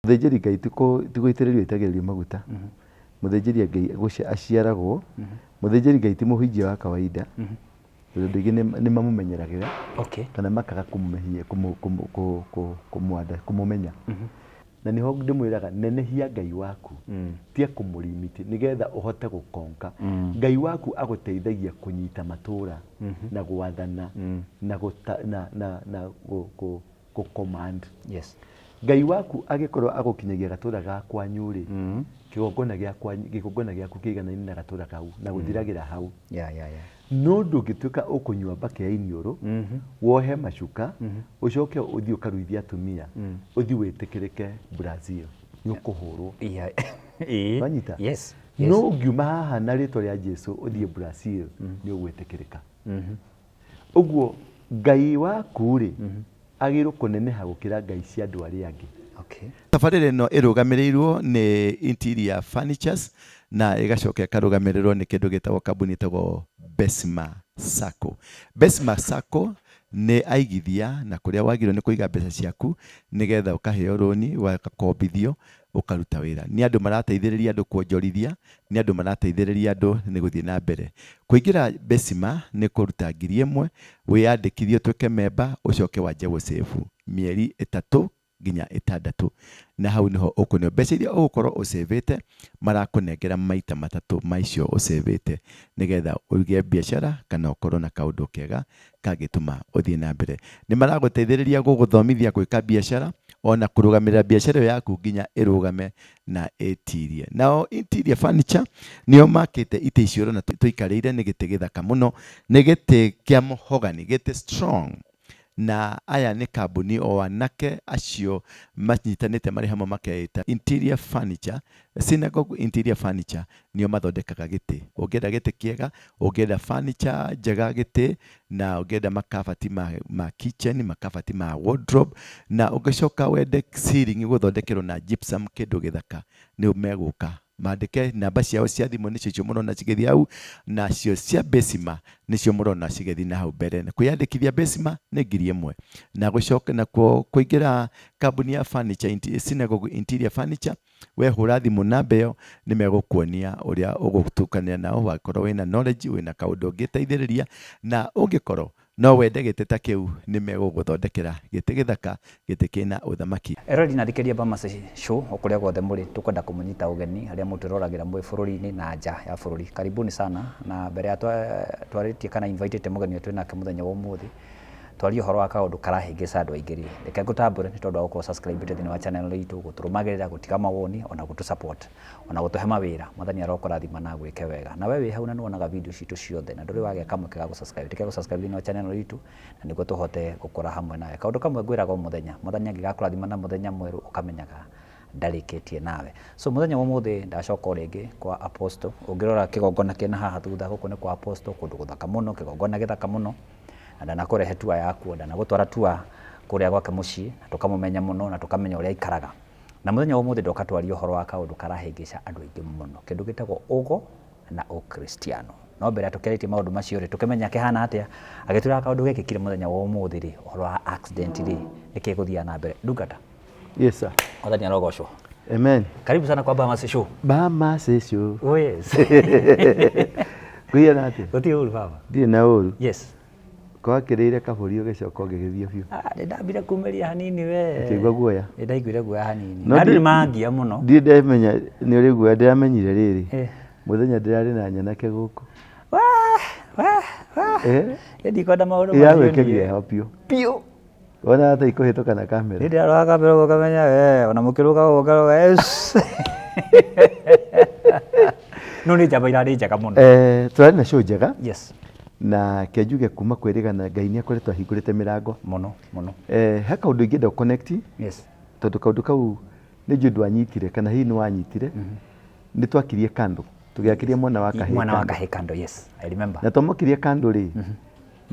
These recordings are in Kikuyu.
Mũthĩnjĩri Ngai ti gũitĩrĩrio aitagĩrĩrio maguta, mũthĩnjĩri Ngai aciaragwo, mũthĩnjĩri Ngai ti mũhunjia wa kawaida, tondũ andũ aingĩ nĩ mamũmenyeragĩra kana makaga kũmũmenya. Na nĩho ndĩmwĩraga nenehia Ngai waku, tiga kũmũ limit nĩgetha ũhote gũ conquer. Ngai waku agũteithagia kũnyita matũra na gwathana na gũ command. Ngai waku agĩkorwo agũkinyagia gatũra ga kwanyu rĩ, kĩgongona gĩa kwanyu, kĩgongona gĩaku kĩiganaine na gatũra kau na gũthiragĩra hau. No ndũngĩtuĩka ũkũnyua mbakĩ ya iniũrũ, wohe macuka, ũcoke ũthiĩ ũkaruithie atumia, ũthiĩ wĩtĩkĩrĩke Brazil, nĩ ũkũhũrwo. Wanyita? Yes. No ũngiuma haha na rĩtwa rĩa Jesu ũthiĩ Brazil, nĩ ũgwĩtĩkĩrĩka. Ũguo Ngai waku rĩ, agĩrĩirwo kũneneha gũkĩra ngai cia andũ arĩa angĩ. Tabarĩra ĩno ĩrũgamĩrĩirwo nĩ Interior Furnitures na ĩgacoka ĩkarũgamĩrĩrwo nĩ kĩndũ gĩtagwo kambuni ĩtagwo Besima Sacco. Besima Sacco nĩ aigithia na kũrĩa wagĩrĩirwo nĩ kũiga mbeca ciaku nĩgetha ũkaheo rũni ũgakombithio ũkaruta wĩra. Nĩ andũ marateithĩrĩria andũ kuonjorithia, nĩ andũ marateithĩrĩria andũ nĩ gũthiĩ na mbere. Kũingĩra Besima nĩ kũruta 1000, wĩyandĩkithie ũtuĩke memba, ũcoke wanjie gũ save mĩeri 3 nginya 6, na hau nĩho ũkũneo mbeca iria ũgũkorwo ũcĩvĩte, marakũnengera maita matatũ ma icio ũcĩvĩte nĩgetha ũige biacara kana ũkorwo na kaũndũ kega kangĩtũma ũthiĩ na mbere. Nĩ maragũteithĩrĩria gũgũthomithia gwĩka biacara ona kũrũgamĩrĩra biacara ĩyo yaku nginya ĩrũgame na ĩtirie. Nao Interior Furniture nĩo makĩte itĩ icio ũrona tũikarĩire, nĩ gĩtĩ gĩthaka mũno, nĩ gĩtĩ kĩa mahogany, gĩtĩ strong, na aya nĩ kambuni o anake acio manyitanĩte marĩ hamwe makeĩta Interior Furniture, Synagogue Interior Furniture nĩo mathondekaga gĩtĩ. Ũngĩenda gĩtĩ kĩega, ũngĩenda furniture njega gĩtĩ, na ũngĩenda makabati ma kitchen, makabati ma wardrobe, na ũngĩcoka wende ceiling gũthondekerwo na gypsum kĩndũ gĩthaka, nĩ megũka mandĩke namba ciao cia thimũ nĩcio icio mũrona cigĩthiĩ hau, nacio cia Besima nĩcio mũrona cigĩthiĩ na hau mbere. Kwĩyandĩkithia Besima nĩ 1000, na gũcoka nakuo kũingĩra kambuni ya furniture, Synagogue Interior Furniture, we hũra thimũ namba ĩyo, nĩ megũkuonia ũrĩa ũgũtukania nao, wakorwo wĩna knowledge, wĩna kaũndũ ũngĩteithĩrĩria, na ũngĩkorwo no wende gĩtĩ ta kĩu, nĩ megũgũthondekera gĩtĩ gĩthaka, gĩtĩ kĩna ũthamaki. Eroreri na athikĩrĩria Bamas Show o kũrĩa guothe mũrĩ, tũkwenda kũmũnyita ũgeni arĩa mũtwĩroragĩra mwĩ bũrũri-inĩ na nja ya bũrũri. Karibuni sana, na mbere ya twarĩtie kana invitĩte mũgeni ũyũ twĩnake mũthenya wa ũmũthĩ, twarie ũhoro wa kaũndũ karahĩngĩca andũ aingĩ rĩ, reke ngũtambũre nĩ tondũ wa gũkorwo subscribe thĩinĩ wa channel itũ, gũtũrũmagĩrĩra, gũtiga mawoni, ona gũtũ support, ona gũtũhe mawĩra. Mwathani arokũrathima na agwĩke wega. Na we wĩ hau na nĩwonaga video citũ ciothe na ndũrĩ wagĩa kamweke ga gũ subscribe, tiga gũ subscribe thĩinĩ wa channel itũ na nĩguo tũhote gũkũra hamwe nawe. Kaũndũ kamwe ngwĩraga o mũthenya, Mwathani angĩgakũrathima na mũthenya mwerũ ũkamenyaga ndarĩkĩtie nawe. So mũthenya wa ũmũthĩ ndacoka o rĩngĩ kwa Apostle. Ũngĩrora kĩgongona kĩna haha thutha, gũkũ nĩ kwa Apostle, kũndũ gũthaka mũno, kĩgongona gĩthaka mũno, na ndanakũrehe tour yakuo, ndanagũtwara tour kũrĩa gwake mũciĩ, na tũkamũmenya mũno na tũkamenya ũrĩa aikaraga. Na mũthenya wa ũmũthĩ ndoka twarie ũhoro wa kaũndũ karahĩngĩca andũ aingĩ mũno, kĩndũ gĩtagwo ũgo na ũkristiano. No mbere ya tũkĩarĩtie maũndũ macio rĩ, tũkĩmenya kĩhana atĩa, agĩtwĩra kaũndũ gekĩkire mũthenya wa ũmũthĩ rĩ, ũhoro wa accident rĩ, nĩkĩ gũthiaga na mbere. Ndungata. Yes sir. Mwathani arogocwo. Amen. Karibu sana kwa Bamas Show. Bamas Show. Oh yes. Kũigana atĩa? Gũtirĩ ũru baba. Ndirĩ na ũru. Yes. Kwakĩrĩire kabũri ũgĩcoka ũgĩgĩthiĩ biũ. Ah, nĩ ndambire kumĩria hanini we. Ũkĩigua guoya? Nĩ ndaiguire guoya hanini. Na andũ nĩ mangia mũno. Ndirĩ ndamenya nĩ ũrĩ guoya, ndĩramenyire rĩrĩ. Mũthenya ndĩrarĩ na nyanake gũkũ. Wah, wah, wah. Eh? Ndikwenda maũndũ macio. Ĩragwĩkĩrire ho biũ. Biũ. Wona ta ikũhĩtũka na kamera. Nĩ ndĩrarora kamera ũguo ũkamenya we, ona mũkĩrũga ũguo ũkarũga yes. No nĩ njamba irarĩ njega mũno. Eh, tũrarĩ na show njega. Yes. Na ke njuge kuma kwĩrĩgana Ngai nĩ akoretwo ahingũrĩte mĩrango. Mũno, mũno. Eh, he kaũndũ ingĩenda connect. Yes. Tondũ kaũndũ kau nĩ njũĩ ndwanyitire kana hihi nĩ wanyitire. Nĩ twakirie kando. Tũgĩakĩria mwana wa kahĩĩ. Mwana wa kahĩĩ kando, yes. I remember. Na twamũkirie kando rĩ,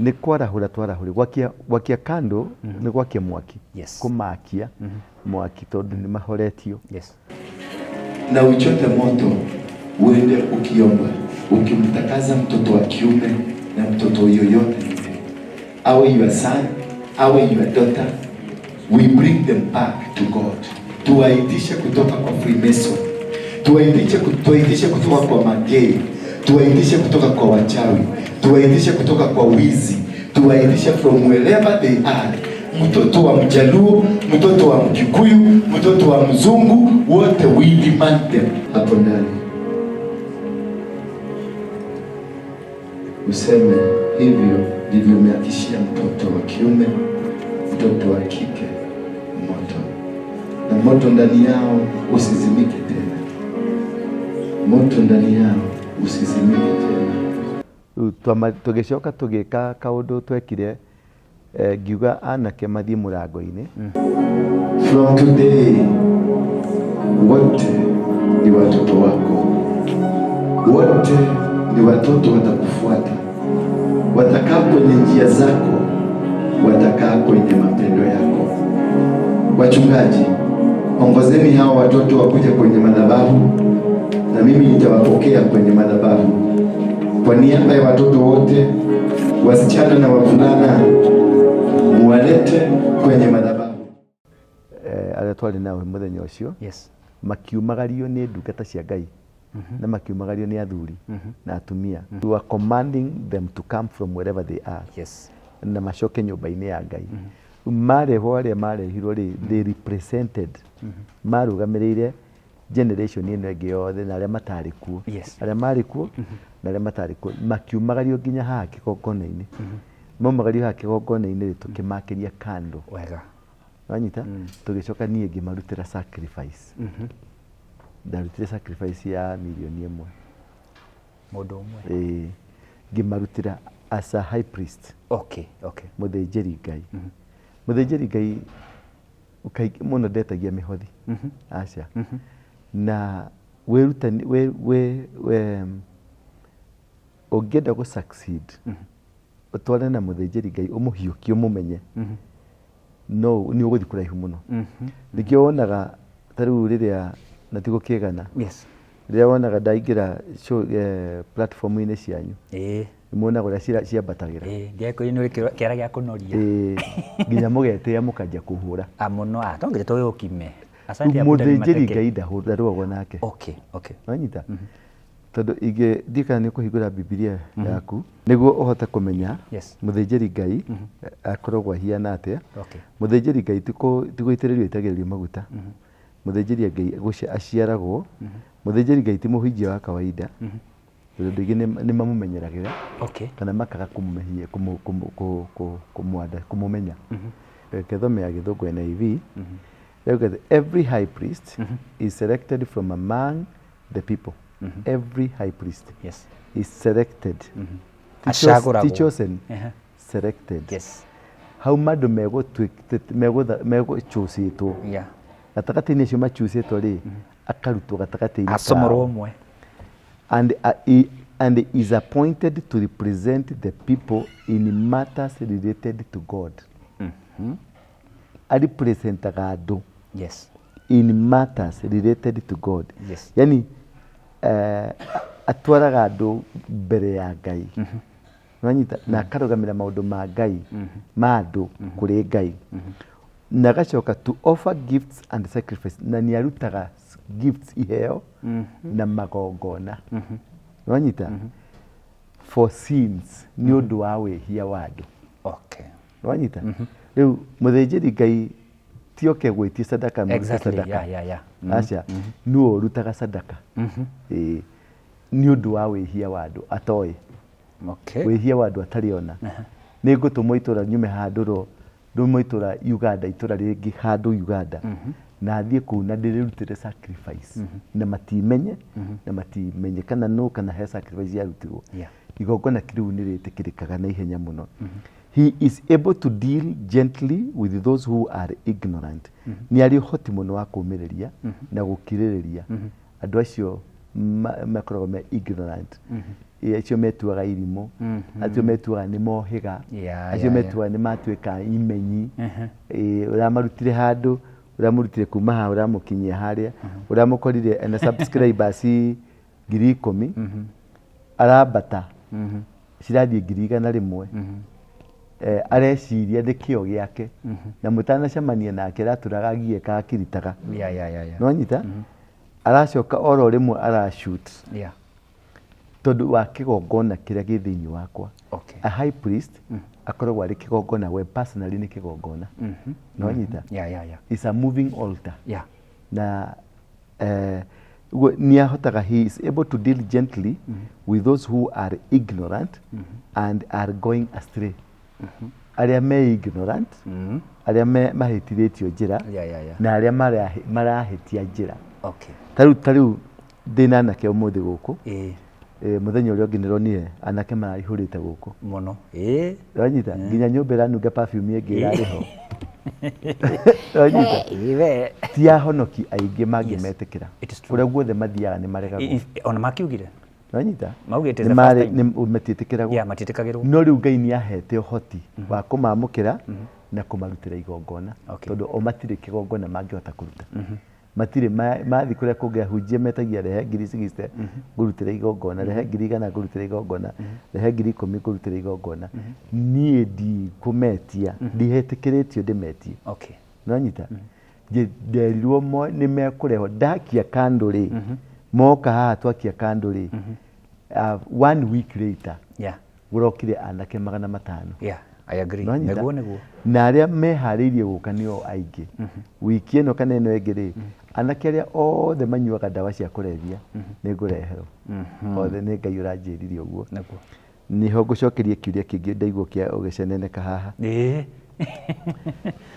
nĩ kwarahũra twarahũre gwakia gwakia kando nĩ gwakia mwaki. Kũmakia mwaki tondũ nĩ mahoretio. Na uchote moto uende ukiomba ukimtakaza mtoto wa kiume na mtoto yoyote yule, awe your son, awe your daughter, we bring them back to God. Tuwaitishe kutoka kwa Freemason, tuwaitishe kutoka kwa magei, tuwaitishe kutoka kwa wachawi, tuwaitishe kutoka kwa wizi, tuwaitishe from wherever they are. Mtoto wa Mjaluo, mtoto wa Mkikuyu, mtoto wa Mzungu, wote we demand them hapo ndani. Useme hivyo ndivyo umeakishia mtoto wa kiume, mtoto wa kike moto, na moto ndani yao usizimike tena, moto ndani yao usizimike tena. Rĩu tũgĩcoka tũgĩka kaũndũ twekire, ngiuga anake mathiĩ mũrango-inĩ. From today wote ni watoto wako, wote ni watoto watakufuata, watakaa kwenye njia zako, watakaa kwenye mapendo yako. Wachungaji, ongozeni hawa watoto wakuja kwenye madhabahu, na mimi nitawapokea kwenye madhabahu kwa niaba ya watoto wote, wasichana na wavulana, muwalete kwenye madhabahu. Arĩa twarĩ nao mũthenya ũcio makiumagario nĩ ndungata cia Ngai na makiumagario nĩ athuri na atumia. We were commanding them to come from wherever they are na macoke nyũmba-inĩ ya Ngai. Marehwo arĩa marehirwo rĩ, they represented, marũgamĩrĩire generation ĩno ĩngĩ yothe na arĩa matarĩ kuo, arĩa marĩ kuo na arĩa matarĩ kuo, makiumagario nginya haha kĩgongona-inĩ. Maumagario haha kĩgongona-inĩ rĩ, tũkĩmakĩria kando. Wanyita? Tũgĩcoka niĩ ngĩmarutĩra sacrifice. Ndarutire sacrifice ya 1 million. Mũndũ ũmwe? Ĩĩ, ngĩmarutĩra as a high priest. Mũthĩnjĩri Ngai, mũthĩnjĩri Ngai kaingĩ mũno ndetagia mĩhothi, aca. Na wĩrutani wĩ wĩ wĩ ũngĩenda gũ succeed, ũtwarane na mũthĩnjĩri Ngai, ũmũhiũkie, ũmũmenye, no nĩ ũgũthiĩ kũraihu mũno. Nĩkĩo wonaga ta rĩu rĩrĩa na ti gũkĩgana, rĩrĩa wonaga ndaingĩra show, platform-inĩ cianyu, nĩmuonaga ũrĩa ciambatagĩra. Ndiakwĩrire nĩ ũrĩ kĩara gĩa kũnoria. Ĩĩ, nginya mũgetĩa mũkanjia kũhũra. A mũno, a to nginya tũgĩgũkime. Asante ya muda ni Mũthĩnjĩri mateke. Ngai ndarũagwo nake. Wanyita? Tondũ ingĩ ndiĩ kana nĩ ũkũhingũra Bibilia yaku nĩguo ũhote kũmenya mũthĩnjĩri Ngai akoragwo ahiana atĩa. Mũthĩnjĩri Ngai ti gũitĩrĩrio aitagĩrĩrio maguta. Mũthĩnjĩri Ngai aciaragwo. Mũthĩnjĩri Ngai ti mũhunjia wa kawaida, tondũ andũ aingĩ nĩ mamũmenyeragĩra kana makaga kũmũmenya. Reke thome ya Gĩthũngũ, NIV. Rĩu every high priest is selected from among the people. Every high priest is selected. Ti Acagũragwo. Ti chosen, selected. Hau mandũ megũcucĩtwo gatagatĩ-inĩ, acio macucĩtwo rĩ, akarutwo gatagatĩ-inĩ Acomorwo kao. ũmwe. And is appointed to represent the people in matters related to God. Arepresentaga andũ in matters related to God. Yani atwaraga andũ mbere ya Ngai. Wanyita? Na akarũgamĩra maũndũ ma Ngai, ma andũ kũrĩ Ngai. Na agacoka to offer gifts and sacrifice, na nĩ arutaga gifts, iheo na magongona. Wanyita? For sins, nĩ ũndũ wa wĩhia wa andũ. Wanyita? Rĩu mũthĩnjĩri Ngai ti oke gwĩtia sadaka mũrute sadaka. Aca, nĩwe ũrutaga sadaka. Ĩĩ. Nĩ ũndũ wa wĩhia wa andũ atoĩ. Wĩhia wa andũ atarĩ ona. Nĩ ngũtũmwo itũra nyume handũ ro ndũmwo itũra Uganda, itũra rĩngĩ handũ Uganda, na thiĩ kũu na ndĩrĩrutĩre sacrifice na matimenye, na matimenye kana no kana he sacrifice yarutirwo. Igongona rĩu nĩ rĩtĩkĩrĩkaga na ihenya mũno. He is able to deal gently with those who are ignorant. Nĩ arĩ ũhoti mũno wa kũmĩrĩria na gũkirĩrĩria andũ acio makoragwo me ignorant. Ĩ, acio metuaga irimũ, acio metuaga nĩ mohĩga, acio metuaga nĩ matuĩka imenyi. Ĩ, ũramarutire handũ, ũramũrutire kuma haha, ũramũkinyia harĩa, ũramũkorire ena subscribers 10,000, arambata cirathiĩ 100,000. Areciria nĩ kĩo gĩake na mũtanacemania nake aratũraga agiĩka akiritaga. Nĩwanyita? Aracoka oro rĩmwe arashoot tondũ wa kĩgongona kĩrĩa gĩ thĩinĩ wakwa. A high priest akoragwo arĩ kĩgongona, we personally nĩ kĩgongona. Nĩwanyita? Is a moving altar. Na ũguo nĩ ahotaga, he is able to deal gently with those who are ignorant and are going astray. Arĩa me ignorant, arĩa mahĩtithĩtio njĩra na arĩa marahĩtia njĩra. Tarĩu ndĩna anake ũmũthĩ gũkũ. Mũthenya ũrĩa ũngĩ nĩronire anake maraihũrĩte gũkũ. Mũno. Wanyita? Nginya nyũmba ĩranunga perfume ĩngĩ ĩrarĩ ho. Wanyita? We. Ti ahonoki aingĩ mangĩmetĩkĩra. It is true. Kũrĩa guothe mathiaga nĩ maregagwo. Ona makiugire. Wanyita? Maugĩte Nĩ the first marĩ time. nĩ matiĩtĩkĩragwo. Yeah, matiĩtĩkagĩrwo. No rĩu Ngai nĩ ahete ũhoti wa kũmamũkĩra na kũmarutĩra igongona. Tondũ o matirĩ kĩgongona mangĩhota kũruta. Matirĩ mathiĩ kũrĩa kũngĩ ahunjia metagia rehe ngiri 60 ngũrutĩre igongona, rehe ngiri 100 ngũrutĩre igongona, rehe ngiri 10 ngũrutĩre igongona. Niĩ ndikũmetia, ndihetĩkĩrĩtio ndĩmetie. Nĩwanyita? Nderirwo nĩ mekũrehwo, ndakia kandũ rĩ, moka haha twakia kandũ rĩ, 1 week later, gũrokire anake 500. Yeah, I agree. Nĩwanyita? Nĩguo, nĩguo. Na arĩa meharĩirie gũka nĩo aingĩ. Wiki ĩno kana ĩno ĩngĩ rĩ, anake arĩa othe manyuaga ndawa cia kũrebia nĩ ngũreherwo. Othe nĩ Ngai ũranjĩrire ũguo. Nĩho ngũcokeria kĩũria kĩngĩ ndaigua kĩa ũgĩceneneka haha.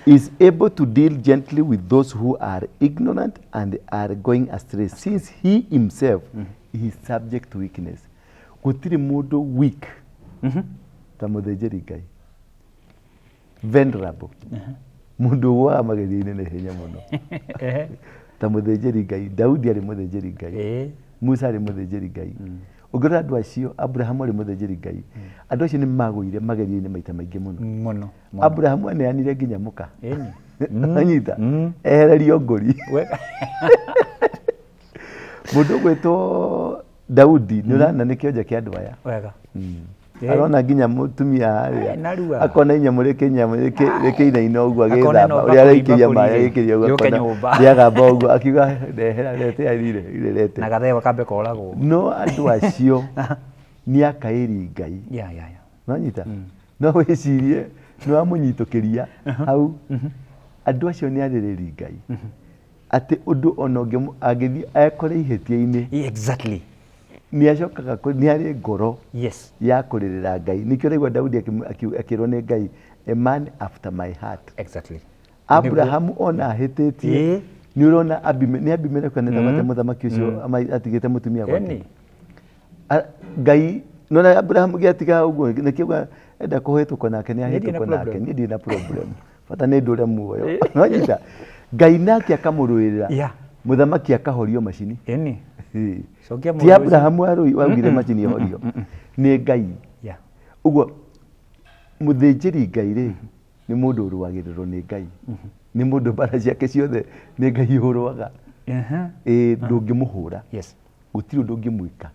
Is able to deal gently with those who are ignorant and are going astray, since he himself is subject to weakness. Gũtirĩ mũndũ weak ta mũthĩnjĩri Ngai. Venerable. Mũndũ ũgũaga magerio-inĩ na ihenya mũno. Ta mũthĩnjĩri Ngai. Daudi arĩ mũthĩnjĩri Ngai. Musa arĩ mũthĩnjĩri Ngai. Ũngĩrora andũ acio, Abrahamu arĩ mũthĩnjĩri Ngai. Andũ acio nĩ magũire magerio-inĩ maita maingĩ mũno. Mũno, mũno. Abrahamu aneanire nginya mũka. Anyita. Ehererio ngũri. Mũndũ ũgwĩtwo Daudi nĩ ũrana nĩ kĩonje kĩa andũ aya. Wega. Arona nginya mũtumia harĩa. Ai, narua. Akona inyamũ rĩkĩinaina ũguo Akona agĩthamba, no ũrĩa araikĩria bakũri maĩ rĩ, agĩkĩria ũguo yũke akona nyũmba. rĩagamba ũguo akiuga ndehera rete rire, rire rete. Na gathegwa kambe koragwo. No andũ acio nĩ akaĩri Ngai. Nĩwanyita? No wĩcirie nĩ wamũnyitũkĩria hau. Andũ acio nĩ arĩrĩri Ngai. Atĩ ũndũ ona angĩthiĩ ekore ihĩtia-inĩ. Nĩ acokaga nĩ arĩ ngoro ya kũrĩrĩra Ngai. Nĩkĩo ũraigua Daudi akĩrwo nĩ Ngai, a man after my heart. Abrahamu ona ahĩtĩtie, nĩ ũrona nĩ Abimeleku anetagwo atĩa mũthamaki ũcio atigĩte mũtumia gwake? Ngai, nĩwona Abrahamu gĩatiga ũguo, nĩkĩo auga enda kũhĩtũkwo nake, nĩ Niĩ ndirĩ na ahĩtũkwo nake. problem. Niĩ ndirĩ na problem. Bata nĩ ndũre muoyo. Nĩwanyita? Ngai nake akamũrũĩrĩra. Mũthamaki akahorio macini. Cokia Ti mũndũ ũcio. Abrahamu waugire macini ĩhorio. Nĩ Ngai. Ũguo mũthĩnjĩri Ngai rĩ, nĩ mũndũ ũrũagĩrĩrwo nĩ Ngai. Nĩ mũndũ mbara ciake ciothe nĩ Ngai ũrũaga. Ndũngĩmũhũra. Gũtirĩ ũndũ ũngĩmwĩka.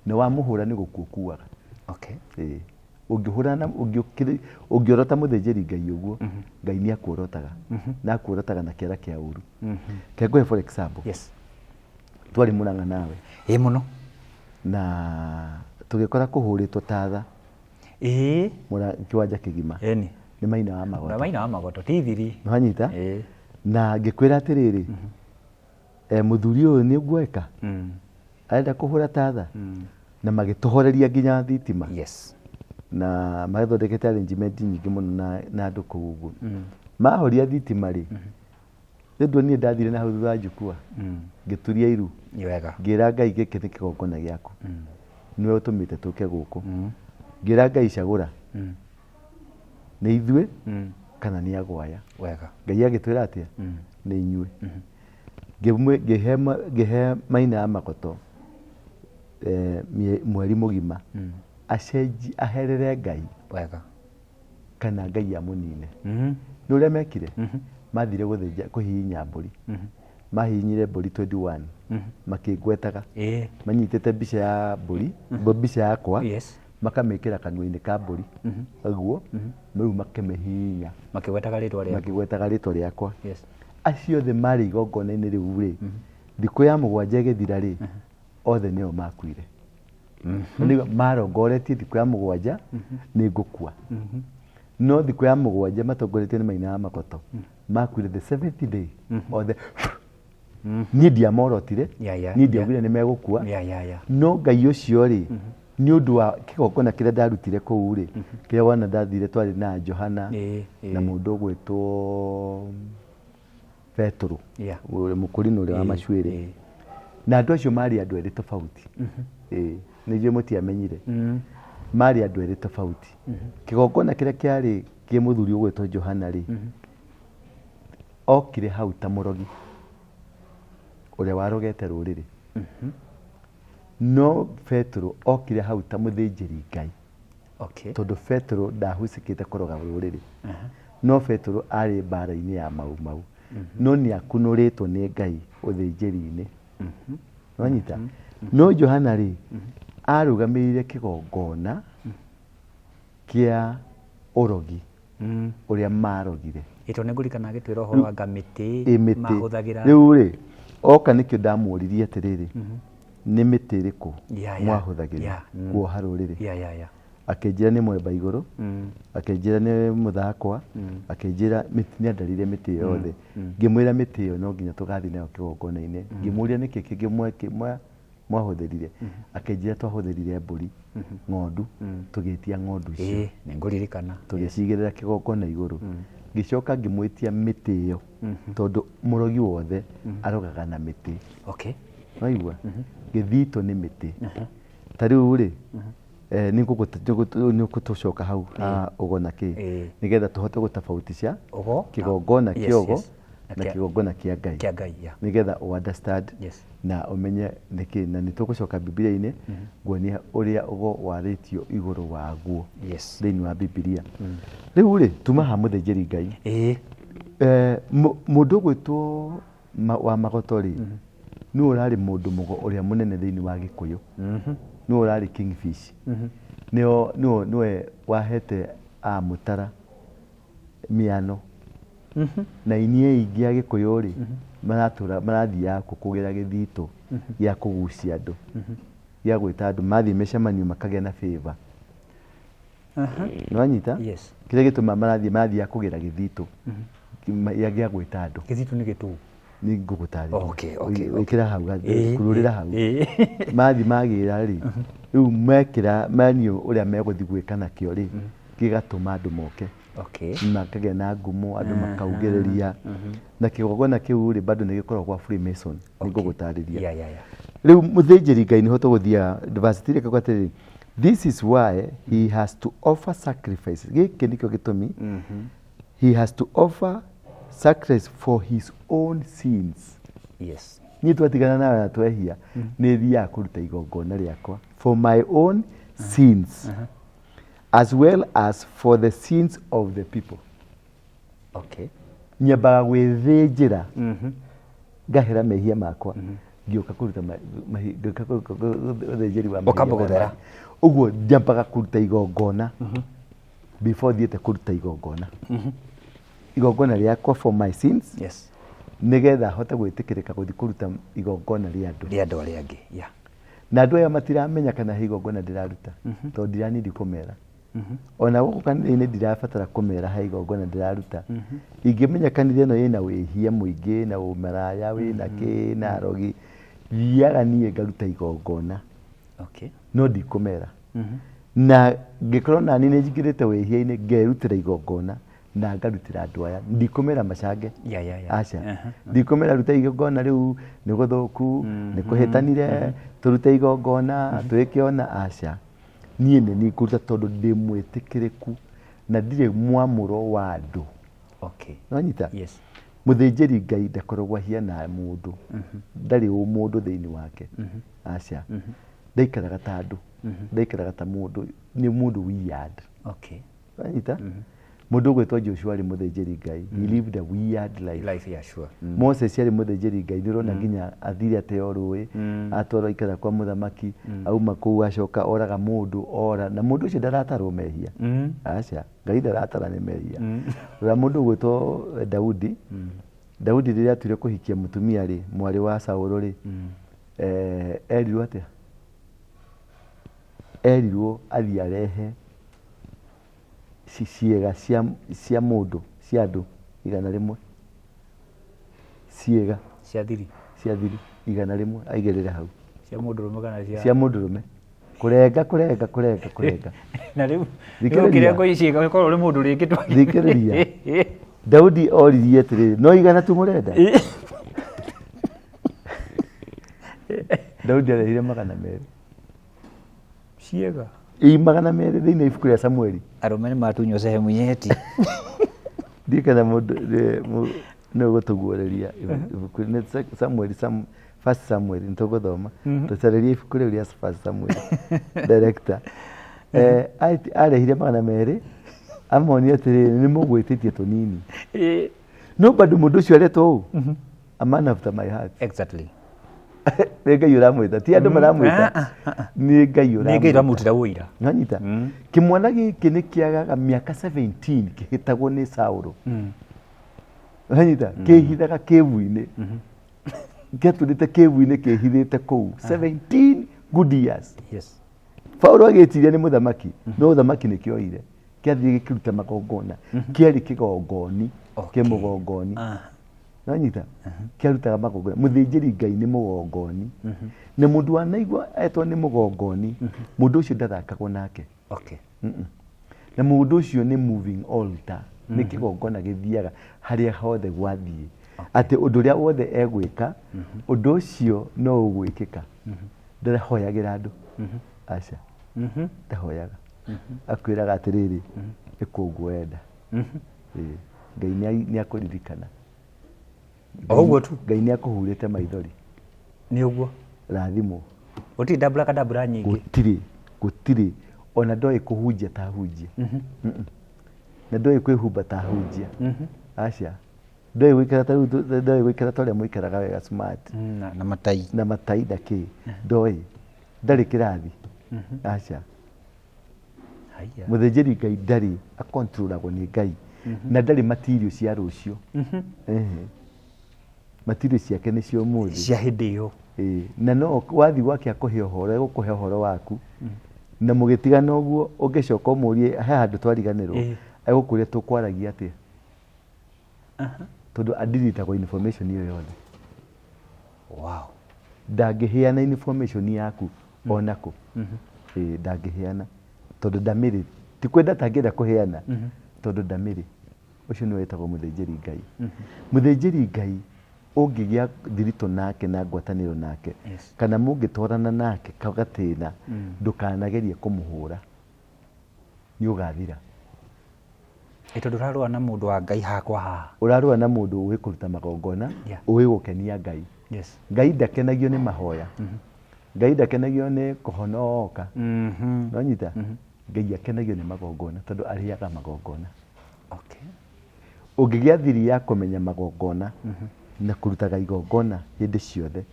Na wamũhũra nĩ gũkua ũkuaga. Ũngĩhũra na, ũngĩũkĩrĩ, ũngĩorota mũthĩnjĩri Ngai ũguo, Ngai nĩ akuorotaga. Na akuorotaga na kĩara kĩa ũru. Reke ngũhe for example. Twarĩ Mũrang'a nawe. Ĩĩ mũno. Na tũgĩkora kũhũrĩtwo tatha. Kĩwanja kĩgima. Nĩ Maina wa Magoto. Maina wa Magoto, ti thiri. Nĩwanyita? Na ngĩkwĩra atĩrĩrĩ, mũthuri ũyũ nĩ ũguo eka? Arenda kũhũra tatha? Na magĩtũhoreria nginya thitima. Na magĩthondekete arrangement nyingĩ mũno na andũ kũu ũguo. Mahoria thitima rĩ, nĩ ũndũ niĩ ndathire na hau thutha wa jukwaa. Ngĩturia iru. Nĩ wega. Ngĩra Ngai gĩkĩ nĩ kĩgongona gĩaku. Nĩwe ũtũmĩte tũke gũkũ. Ngĩra Ngai cagũra. Nĩ ithuĩ kana nĩ agwaya. Wega. Ngai agĩtwĩra atĩa? Nĩ inyuĩ. Ngĩhe Maina ya Magoto, mweri mũgima. Acenji, aherere Ngai. Wega. Kana Ngai amũnine. Nĩ ũrĩa mekire? Mathire gũthĩnja, kũhihinya mbũri. Mahihinyire mbũri 21. Makĩngwetaga. Manyitĩte mbica ya mbũri, mbica yakwa. Makamĩkĩra kanua-inĩ ka mbũri ũguo, rĩu makĩmĩhihinya. Makĩgwetaga rĩtwa rĩaku. Makĩgwetaga rĩtwa rĩakwa. Yes. Acio othe marĩ igongona-inĩ rĩu rĩ, thikũ ya 7 ĩgĩthira rĩ, othe nĩo makuire. Nĩguo marongoretie thikũ ya 7 nĩ ngũkua, no thikũ ya 7 matongoretio nĩ Maina wa Makoto makuire the seventh day othe. Niĩ ndiamorotire. Niĩ ndiaugire nĩ megũkua. No Ngai ũcio rĩ, nĩ ũndũ wa kĩgongona kĩrĩa ndarutire kũu rĩ, kĩrĩa wona ndathire twarĩ na Johana na mũndũ ũgwĩtwo Petũrũ, ũrĩa mũkũrinũ ũrĩa wa macuĩrĩ, na andũ acio marĩ andũ erĩ tofauti. Ĩĩ, nĩ njũĩ mũtiamenyire. Marĩ andũ erĩ tofauti. Kĩgongona kĩrĩa kĩarĩ kĩ mũthuri ũgwĩtwo Johana rĩ, okire hau ta mũrogi ũrĩa warogete rũrĩrĩ, no Petũrũ okire hau ta mũthĩnjĩri Ngai, tondũ Petũrũ ndahucĩkĩte kũroga rũrĩrĩ. No Petũrũ arĩ mbara-inĩ ya Mau Mau, no nĩ akunũrĩtwo nĩ Ngai ũthĩnjĩri-inĩ. Wanyita? No Johana rĩ, arũgamĩrĩire kĩgongona kĩa ũrogi ũrĩa marogire. Ĩto nĩ ngũririkana agĩtwĩra ũhoro wa ngamĩtĩ. Ĩ mĩtĩ. Mahũthagĩra. Rĩu rĩ, oka nĩkĩo ndamũririe atĩrĩrĩ, nĩ mĩtĩ ĩrĩkũ mwahũthagĩra kuoha rũrĩrĩ? Akĩnjĩra nĩ mwemba igũrũ, akĩnjĩra nĩ mũthakwa, akĩnjĩra nĩ andarĩire mĩtĩ ĩyo yothe. Ngĩmwĩra mĩtĩ ĩyo no nginya tũgathiĩ nayo kĩgongona-inĩ. Ngĩmũria nĩkĩ kĩngĩ mwahũthĩrire, akĩnjĩra twahũthĩrire mbũri, ng'ondu, tũgĩtia ng'ondu icio. Ĩĩ, nĩ ngũririkana. Tũgĩcigĩrĩra kĩgongona igũrũ. Ngĩcoka ngĩmwĩtia mĩtĩ ĩyo, tondũ mũrogi wothe arogaga na mĩtĩ. Waigua? Gĩthito nĩ mĩtĩ. Ta rĩu rĩ, nĩ ngũtũcoka hau ha ũgo na kĩ, nĩgetha tũhote gũtofautisha Ũgo kĩgongona kĩa ũgo na na kĩgongona kĩa Ngai. Kĩa Ngai, yeah. Nĩgetha ũ understand na ũmenye nĩkĩ, na nĩ tũgũcoka Bibilia-inĩ nguonia ũrĩa ũgo warĩtio igũrũ waguo thĩinĩ wa Bibilia. Rĩu rĩ, tuma ha mũthĩnjĩri Ngai. Mũndũ ũgwĩtwo wa Magoto rĩ, nĩwe ũrarĩ mũndũ mũgo ũrĩa mũnene thĩinĩ wa Gĩkũyũ. Nĩwe ũrarĩ kingfish. Nĩwe wahete a Mũtara mĩano. Na inie aingĩ a Gĩkũyũ rĩ, maratũra marathiaga kũ kũgĩra gĩthitũ gĩa kũgucia andũ, gĩa gwĩta andũ mathiĩ mĩcemanio makagĩa na favor. Nĩwanyita? Yes. Kĩrĩa gĩtũmaga marathiaga kũgĩra gĩthitũ gĩa gwĩta andũ. Gĩthitũ nĩ gĩtũ? Nĩ ngũgũtarĩria. Okay. Ĩkĩra hau, kurũrĩra hau. Mathiĩ magĩra rĩ, rĩu mekĩra manio ũrĩa megũthiĩ gwĩka nakĩo rĩ, gĩgatũma andũ moke. Makagĩa na ngumo, andũ makaugĩrĩria. Na kĩgongona kĩu rĩ, bado nĩ gĩkoragwo gwa Freemason. Nĩ ngũgũtarĩria. Rĩu mũthĩnjĩri Ngai nĩho tũgũthiaga verse 3 ĩkauga atĩrĩrĩ, this is why he has to offer sacrifice. Gĩkĩ nĩkĩo gĩtũmi. He has to offer sacrifice for his own sins. Niĩ twatigana nawe na twehia, nĩ thiaga kũruta igongona rĩakwa for my own sins as well as for the sins of the people. Nyambaga gwĩthĩnjĩra, ngahera mehia makwa, ngĩũka kũruta ngĩũka ũthĩnjĩri wa mehia Ũkamba maya gũthera. mangĩ. Ũguo nyambaga kũruta igongona before thiĩte kũruta igongona. Igongona rĩakwa for my sins, nĩgetha hote gwĩtĩkĩrĩka gũthiĩ kũruta igongona rĩa andũ. Rĩa andũ arĩa angĩ. Na andũ aya matiramenya kana he igongona ndĩraruta, tondũ ndiranindi kũmera. Ona gũkũ kanitha-inĩ ndirabatara kũmera he igongona ndĩraruta. Ingĩmenya kanitha ĩno ĩna wĩhia mũingĩ, na ũmaraya, wĩna kĩ, na arogi, thiaga niĩ ngaruta igongona. No ndikũmera. Na ngĩkorwo nani nĩ njingĩrĩte wĩhia-inĩ, ngerutĩra igongona na ngarutĩra andũ aya. Ndikũmera macange. Aca. Ndikũmera ruta igongona rĩu nĩ gũthũku, nĩ kũhĩtanire, tũrute igongona, twĩke ona, aca. Niĩ nĩ niĩ ngũruta tondũ ndĩ mwĩtĩkĩrĩku na ndirĩ mwamũro wa andũ. Nĩwanyita? Yes. Mũthĩnjĩri Ngai ndakoragwo ahiana mũndũ. Ndarĩ ũmũndũ thĩinĩ wake. Aca. Ndaikaraga ta andũ. Ndaikaraga ta mũndũ. Nĩ mũndũ weird. Nĩwanyita? Mũndũ ũgwĩtwo Joshua arĩ mũthĩnjĩri Ngai. He lived a weird life. Life, yeah, sure. Moses arĩ mũthĩnjĩri Ngai, nĩ ũrona nginya athire ateo rũĩ, atwarwo aikara kwa mũthamaki, auma kũu acoka oraga mũndũ, ora na mũndũ ũcio ndaratarwo mehia. Aca, Ngai ndaratara nĩ mehia. Rora mũndũ ũgwĩtwo Daudi. Daudi rĩrĩa atuire kũhikia mũtumia rĩ, mwarĩ wa Saũlũ rĩ, erirwo atĩa? Erirwo athiĩ arehe ciĩga cia mũndũ, cia andũ 100. Ciĩga cia thiri. Cia thiri 100 aigĩrĩre hau. Cia mũndũrũme kana cia Cia mũndũrũme. Kũrenga, kũrenga, kũrenga, kũrenga. Na rĩu Thikĩrĩria. Ũkĩrengo ici ũkorwo ũrĩ mũndũ rĩngĩ. Thikĩrĩria. Daudi oririe atĩrĩrĩ, no 100 tu mũrenda? Daudi arehire 200. Ciĩga. Ii 200 thĩinĩ wa ibuku rĩa Samueli. Arũme nĩ matunywo sehemu nyeti. Ndiũĩ kana mũndũ nĩ ũgũtũguũrĩria ibuku nĩ Samueli, First Samuel, nĩ tũgũthoma. Tũcarĩrie ibuku rĩu rĩa First Samuel. Director. Arehire 200, amonie atĩrĩrĩ, nĩ mũgwĩtĩtie tũnini. No bado mũndũ ũcio aretwo ũũ? A man after my heart. Exactly. Nĩ Ngai ũramwĩta, ti andũ maramwĩta. Nĩ Ngai Nĩ Ngai ũramwĩta. ũramũrutĩra ũira. Nĩwanyita? Kĩmwana gĩkĩ nĩ kĩagaga mĩaka 17 kĩhĩtagwo nĩ Saũlũ. Nĩwanyita? Kĩhithaga kĩbu-inĩ. Gĩatũrĩte kĩbu-inĩ kĩhithĩte kũu 17 good years. Yes. Paulo agĩtiria nĩ mũthamaki, no ũthamaki nĩ kĩoire. Kĩathiĩ gĩkĩruta magongona. Kĩarĩ kĩgongoni, kĩmũgongoni. Nĩwanyita? Kĩarutaga magongona. Mũthĩnjĩri Ngai nĩ mũgongoni. Na mũndũ wanaigua etwo nĩ mũgongoni, mũndũ ũcio ndathakagwo nake. Okay. Na mũndũ ũcio nĩ moving altar, nĩ kĩgongona gĩthiaga harĩa hothe gwathiĩ. Atĩ ũndũ ũrĩa wothe egwĩka, ũndũ ũcio no ũgwĩkĩka. Ndahoyagĩra andũ. Aca. Ndahoyaga. Akwĩraga atĩrĩrĩ, ĩka ũguo wenda. Ngai nĩ akũririkana. O ũguo tu. Ngai nĩ akũhurĩte maithori. Nĩ ũguo. Rathimwo. Gũtirĩ ndambura kandambura nyingĩ. Gũtirĩ, gũtirĩ. Ona ndoĩ kũhunjia ta hunjia. Na ndoĩ kwĩhumba ta hunjia. Aca. Ndoĩ gũikara ta rĩu, ndoĩ gũikara ta ũrĩa mũikaraga wega smart. Na matai. Na matai na kĩ. Ndoĩ. Ndarĩ kĩrathi. Aca. Haiya. Mũthĩnjĩri Ngai ndarĩ, akontrolagwo nĩ Ngai. Na ndarĩ material cia rũciũ. Material ciake nĩ cia ũmũthĩ. Cia hĩndĩ ĩyo. Na no wathiĩ gwake akũhe ũhoro, egũkũhe ũhoro waku. Na mũgĩtigana ũguo, ũngĩcoka ũmũrie he handũ twariganĩrwo, egũkũria tũkwaragia atĩa. Tondũ adiritagwo information ĩyo yothe. Wow. Ndangĩheana information yaku onakũ. Ndangĩheana. Tondũ ndamĩrĩ. Ti kwenda atangĩenda kũheana, tondũ ndamĩrĩ. Ũcio nĩwe wĩtagwo mũthĩnjĩri Ngai. Mũthĩnjĩri Ngai ũngĩgĩa thiritũ nake na ngwatanĩro nake, kana mũngĩtwarana nake gatĩna, ndũkanagerie kũmũhũra. Nĩ ũgathira. Ĩ tondũ ũrarũa na mũndũ wa Ngai hakwa haha. Ũrarũa na mũndũ ũĩ kũruta magongona, ũĩ gũkenia Ngai. Ngai ndakenagio nĩ mahoya. Ngai ndakenagio nĩ kũhonoka. Nonyita? Ngai akenagio nĩ magongona tondũ arĩaga magongona. Okay. Ũngĩgĩa thiri ya kũmenya magongona na kũrutaga igongona hĩndĩ ciothe,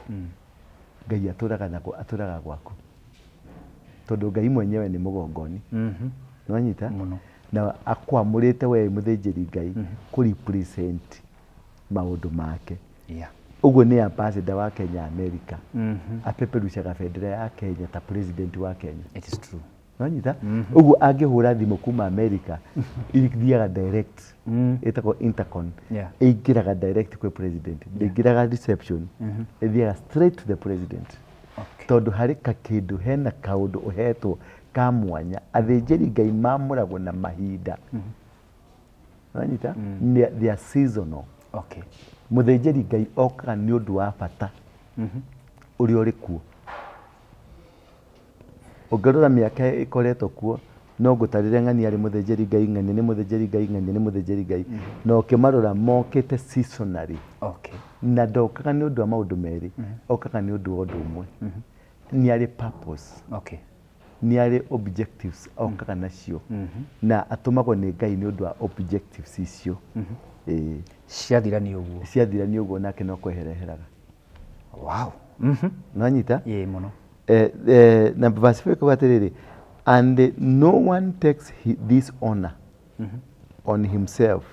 Ngai atũraga na atũraga gwaku. Tondũ Ngai mwenyewe nĩ mũgongoni. Nĩwanyita? Mũno. Na akwamũrĩte we mũthĩnjĩri Ngai kũ represent maũndũ make. Ũguo nĩ ambassador wa Kenya America. Apeperushaga bendera ya Kenya ta president wa Kenya. It is true. Nĩwanyita? Ũguo angĩhũra thimũ kuma America, ithiaga direct. Ĩtagwo intercon. Ĩingĩraga direct kwĩ president. Ndĩingĩraga reception. Ĩthiaga straight to the president. Okay. Tondũ harĩ kakĩndũ hena kaũndũ ũhetwo ka mwanya. Athĩnjĩri Ngai mamũragwo na mahinda. Nĩwanyita? They are seasonal. Okay. Mũthĩnjĩri Ngai okaga nĩ ũndũ wa bata ũrĩa ũrĩ kuo. Ũngĩrora mĩaka ĩkoretwo kuo, no ngũtarĩre ng'ania arĩ mũthĩnjĩri Ngai, ng'ania nĩ mũthĩnjĩri Ngai, ng'ania nĩ mũthĩnjĩri Ngai. Na ũkĩmarora mokĩte seasonally. Okay. Na ndokaga nĩ ũndũ wa maũndũ merĩ, okaga nĩ ũndũ wa ũndũ ũmwe. Nĩ arĩ purpose. Okay. Nĩ arĩ objectives okaga nacio na atũmagwo nĩ Ngai nĩ ũndũ wa objectives icio. Ĩĩ. Ciathira nĩ ũguo. Ciathira nĩ ũguo, nake no kwehereheraga. Nonyita? Ĩĩ, mũno. Na verse 5 ĩkauga atĩrĩrĩ, "And no one takes this honor on himself."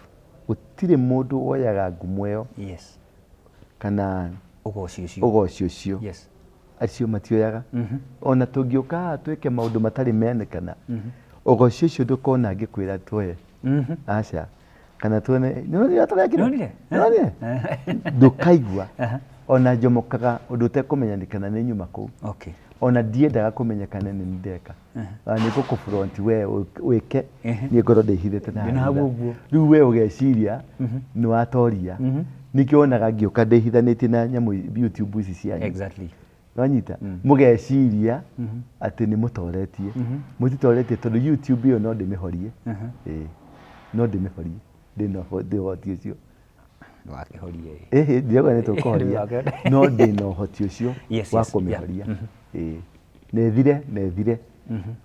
Gũtirĩ mũndũ woyaga ngumo ĩyo kana ũgoci ũcio. Ũgoci ũcio. Acio matioyaga. Ona tũngĩũka haha twĩke maũndũ matarĩ menekana, ũgoci ũcio ndũkona ngĩkwĩra tuoye, aca, kana tuone nĩwonire tũrekire. Nĩwonire? Nĩwonire? Ndũkaigua ona njomokaga ũndũ ũtekũmenyanikana nĩ nyuma kũu. Ona ndiendaga kũmenyekana nĩ ndeka. Nĩ ngũkũ-front we wĩke, niĩ ngorwo ndĩhithĩte na Ndĩ na hau thutha. ũguo. Rĩu we ũgeciria nĩ watoria. Nĩkĩo wonaga ngĩũka ndĩhithanĩtie na nyamũ YouTube ici cianyu. Wanyita? Mũgeciria atĩ nĩ mũtoretie. Mũtitoretie, tondũ YouTube ĩyo no ndĩmĩhorie. Ĩĩ, no ndĩmĩhorie. Ndĩna ũhoti ũcio. Ndũgakĩhorie. Ĩhĩ, ndirauga nĩ tũkũhoria, no ndĩna ũhoti ũcio wa kũmĩhoria. Ĩĩ, na ĩthire, na ĩthire,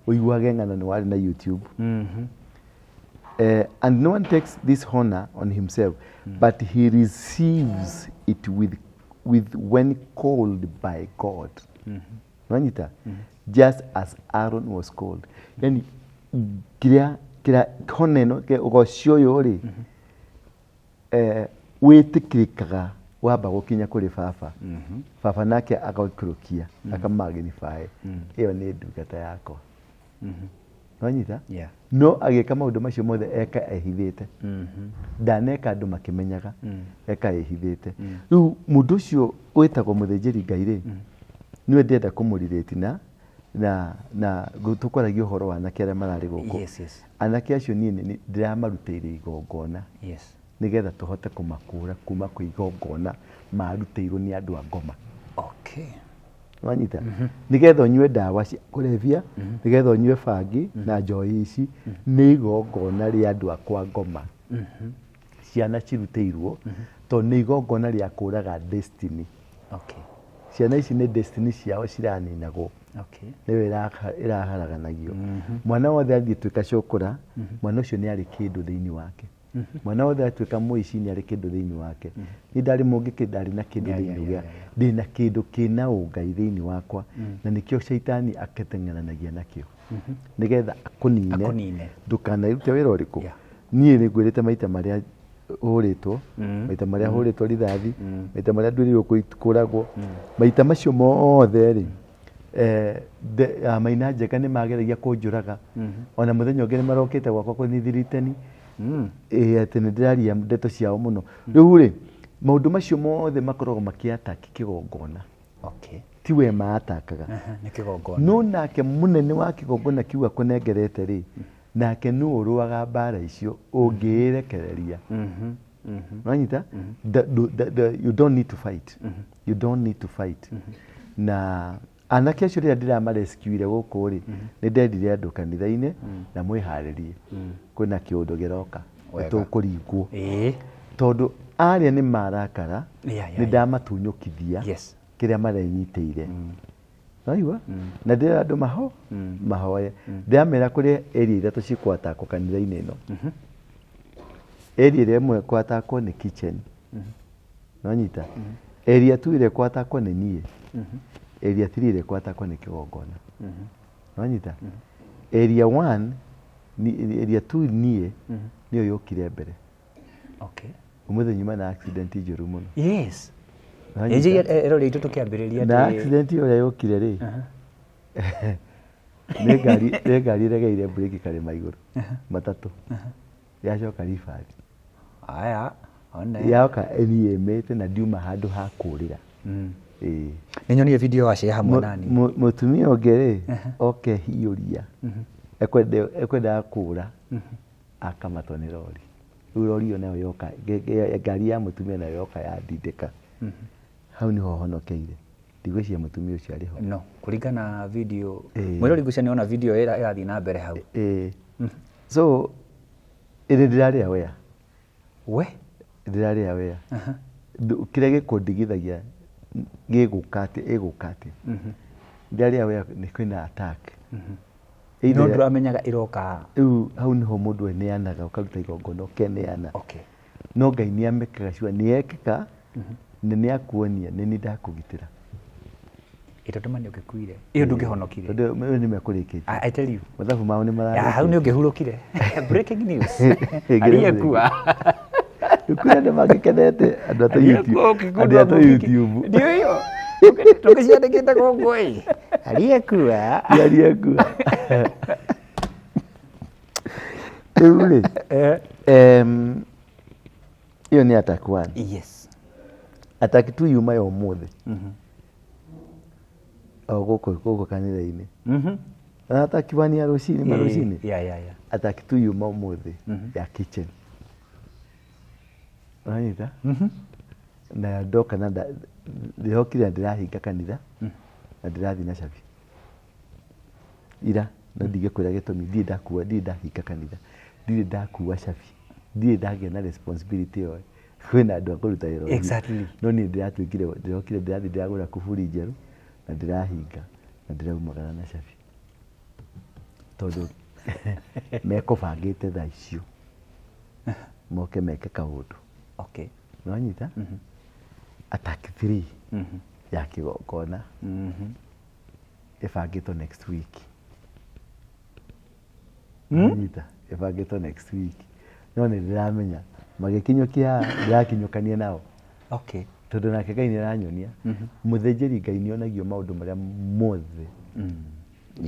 ũiguage ng'ano nĩ warĩ na YouTube. And no one takes this honor on himself, but he receives it with when called by God. Nwanyita? Just as Aaron was called. Yani, kĩrĩa kĩrĩa honor ĩno, ũgoci ũyũ rĩ, wĩtĩkĩrĩkaga wamba gũkinya kũrĩ baba. Baba nake agaikũrũkia, akamagnify. Ĩyo nĩ ndungata yakwa. Nwanyita? Yeah. No agĩka maũndũ macio mothe eka ehithĩte. Ndaneka andũ makĩmenyaga, eka ehithĩte. Rĩu mũndũ ũcio wĩtagwo mũthĩnjĩri Ngai rĩ, nĩwe ndĩrenda kũmũrirĩti na tũkwaragia ũhoro wa anake arĩa mararĩ gũkũ. Anake acio niĩ nĩ ndĩramarutĩire igongona nĩgetha tũhote kũmakũra kuma kwĩ igongona marutĩirwo nĩ andũ a ngoma. Wanyita? Nĩgetha ũnyue ndawa cia kũrebia, nĩgetha ũnyue bangi na njohi ici, nĩ igongona rĩa andũ akwa ngoma. Ciana cirutĩirwo tondũ nĩ igongona rĩa kũraga destiny. Ciana ici nĩ destiny ciao ciraninagwo. Nĩyo ĩraharaganagio. Mwana wothe athiĩ tuĩka cũkũra, mwana ũcio nĩ arĩ kĩndũ thĩinĩ wake. Mwana wothe atuĩka mũici nĩ arĩ kĩndũ thĩinĩ wake. Niĩ ndarĩ mũngĩkĩ, ndarĩ na kĩndũ thĩinĩ gĩa, ndĩna kĩndũ kĩna ũngai thĩinĩ wakwa, na nĩkĩo caitani aketeng'eranagia nakĩo nĩgetha akũnine. Akũnine. Ndũkanarute wĩra ũrĩkũ. Niĩ nĩ ngwĩrĩte maita marĩa hũrĩtwo, maita marĩa hũrĩtwo rithathi, maita marĩa nduĩrĩirwo kũragwo, maita macio mothe rĩ, Maina Njega nĩ mageragia kũnjũraga. Ona mũthenya ũngĩ nĩ marokĩte gwakwa kũnithiritani. Ĩĩ, atĩ nĩ ndĩraria ndeto ciao mũno. Rĩu rĩ, maũndũ macio mothe makoragwo makĩataki kĩgongona. Ti we maatakaga. Nĩ kĩgongona. No nake mũnene wa kĩgongona kĩu akũnengerete rĩ, nake nũ ũrũaga mbara icio ũngĩĩrekereria. Wanyita? You don't need to fight. You don't need to fight. Na anake acio rĩrĩa ndĩramarescuire gũkũ rĩ, nĩ ndendire andũ kanitha-inĩ na mwĩharĩrie. Kwĩna kĩũndũ kĩroka. Tũkũringwo. Tondũ arĩa nĩ marakara, nĩ ndamatunyũkithia kĩrĩa marenyitĩire. Waigua? Na ndĩrera andũ mahoye. Ndĩramera kũrĩ area ithatũ cikwatakwo kanitha-inĩ ĩno. Area ĩrĩa ĩmwe kwatakwo nĩ kitchen. Nonyita? Area 2 ĩrĩa kwatakwo nĩ niĩ. Area 3 ĩrĩa kwatakwo nĩ kĩgongona. Nonyita? Area 1 ni, area 2 niĩ nĩyo yũkire mbere. Ũmũthĩ nyuma na accident njũru mũno. Nonyita? Ĩrori itũ tũkĩambĩrĩria Na accident ĩrĩa yũkire rĩ, nĩ ngari ĩregeire breki karĩma igũrũ matatũ, yacoka ribari. Aya, one. Yoka ĩniĩmĩte na ndiuma handũ ha kũrĩra. Ĩĩ. Nĩ nyonire video wa share hamwe nani. Mũtumia ũngĩ rĩ, oke hiũria ekwendaga kũra, akamatwo nĩ rori. Rĩu rori ĩyo nayo yoka, ngari ya mũtumia nayo yoka yandindĩka. Hau niho honokeire. Ndigwĩciria mũtumia ũcio arĩ ho. No, kũringana na video. Mwĩrori ngwĩciria nĩ ona video ĩrathiĩ na mbere hau. So, ĩrĩ ndĩrarĩa wea. We? Ndĩrarĩa wea. Kĩrĩa gĩkũndigithagia gĩgũka atĩ, ĩgũka atĩ. Ndĩrarĩa wea nĩ kwĩna attack. No ndũramenyaga ĩroka. Rĩu hau nĩho mũndũ eneanaga, ũkaruta igongona ũkeneana. Okay. No Ngai nĩ amekaga sure nĩ ekĩka, na nĩ akuonia nĩ niĩ ndakũgitĩra. Ĩ tondũ ma nĩ ũngĩkuire. Ĩyo ndũngĩhonokire. Tondũ ĩyo nĩ mekũrĩkĩtie. I tell you. Mathabu mao nĩ Ah, hau mararĩkĩtie. nĩ ũngĩhurũkire. Breaking news. Ĩngĩrĩ Aliyekuwa. Kwĩ andũ mangĩkenete andũ a Aliyekuwa YouTube, ũkĩgundua andũ a mũkiki. YouTube. Ndio hiyo. Tũngĩciandĩkĩte gũkũ ĩ. Aliyekuwa. Ti aliyekuwa. Rĩu rĩ, ĩyo nĩ attack one. Yes. Attack two yuma ya ũmũthĩ. O gũkũ gũkũ kanitha-inĩ. Na attack one ya rũcinĩ marũcinĩ. Yeah. Attack two yuma ũmũthĩ ya kitchen. Ũranyita? Na ndoka na ndĩrokire na ndĩrahinga kanitha na ndĩrathiĩ na cabi. Ira no ndingĩkwĩra gĩtũmi, ndirĩ ndakua, ndirĩ ndahinga kanitha, ndirĩ ndakua cabi, ndirĩ ndagĩa na responsibility ĩyo. Kwĩna andũ a kũruta wĩra ũcio. Exactly. No niĩ ndĩratuĩkire, ndĩrokire ndĩrathiĩ ndĩragũra kuburi njerũ na ndĩrahinga na ndĩraumagara na cabi. Tondũ mekũbangĩte thaa icio moke meke kaũndũ. Okay. Nĩwanyita? Attack 3 ya kĩgongona ĩbangĩtwo next week. Nĩwanyita? Ĩbangĩtwo next week. No nĩ ndĩramenya magĩkinyũkia haha ndĩrakinyũkania nao. Okay. Tondũ nake Ngai nĩ aranyonia mũthĩnjĩri Ngai nĩ onagio maũndũ marĩa mothe.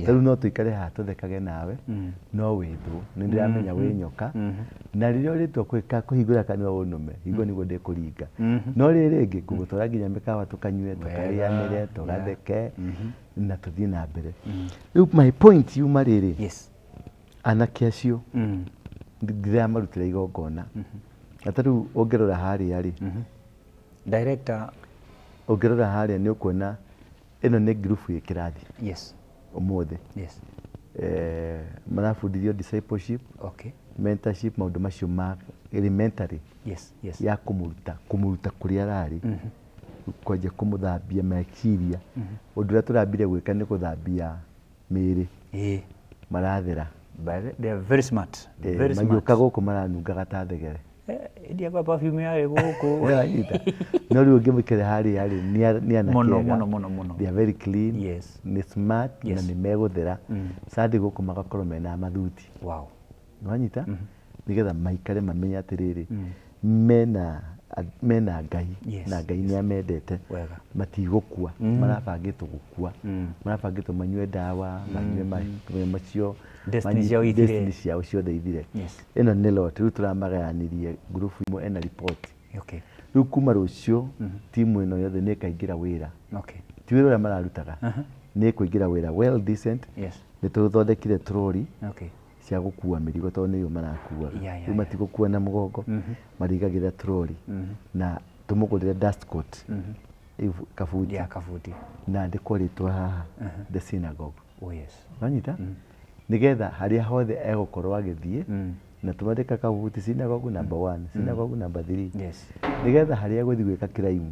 Ta rĩu no tũikare haha tũthekage nawe no wĩthũ nĩ ndĩramenya wĩ nyoka na rĩrĩa ũrĩtua gwĩka kũhingũra kanua ũnũme hingo nĩguo ndĩkũringa. No rĩrĩ rĩngĩ ngũgũtwara nginya mĩkawa tũkanyue tũkarĩanĩre tũgatheke na tũthiĩ na mbere. Rĩu my point yuma rĩrĩ, Yes. anake acio ndĩramarutĩra igongona. Na ta rĩu ũngĩrora harĩa rĩ, Director. Ũngĩrora harĩa nĩ ũkuona ĩno nĩ group ĩ kĩrathi. Yes. Ũmũthĩ. Yes. Marabundithio discipleship. Okay. Mentorship, maũndũ macio ma elementary. Yes, yes. Ya kũmũruta kũrĩa ararĩ. Kwanjia kũmũthambia meciria. Ũndũ ũrĩa tũrambire gwĩka nĩ gũthambia mĩĩrĩ. Marathera. But they are very smart. Very smart. Magĩũka gũkũ maranungaga ta thegere. Ndiakwa perfume yarĩ gũkũ. Nĩwanyita? No rĩu ũngĩmĩkĩra harĩa rĩ, nĩ anake Mũno, ega. mũno, mũno, mũno. They are very clean. Yes. Nĩ smart na Yes. nĩ megũthera. Sunday gũkũ magakorwo mena mathuti. Wow. Nĩwanyita? Nĩgetha maikare mamenye atĩrĩrĩ, mena Ngai, Yes. na Ngai nĩ amendete. Wega. Matigũkua. Marabangĩtwo gũkua. Marabangĩtwo manyue ndawa, manyue macio, Destiny ciao ithire. Destiny ciao ciothe ithire. Yes. Ĩno nĩ lot, rĩu tũramagayanirie group ĩmwe ĩna report. Okay. Rĩu kuma rũciũ, timu ĩno yothe nĩ ĩkaingĩra wĩra. Okay. Ti wĩra ũrĩa mararutaga. Nĩ ĩkũingĩra wĩra well decent. Yes. Nĩ tũthondekire trolley Okay. cia gũkua mĩrigo tondũ nĩyo marakuaga. Yeah, yeah, Rĩu matigũkua na mũgongo, marigagĩra trolley. Na tũmũgũrĩre dust coat. Kabuti. Yeah, kabuti. Na andĩkwo rĩtwa haha, the synagogue. Oh, yes. Wanyita? Nĩgetha harĩa hothe egũkorwo agĩthiĩ, na tũmandĩka kabuti synagogue number 1, synagogue number 3. Yes. Nĩgetha harĩa egũthiĩ gwĩka crime,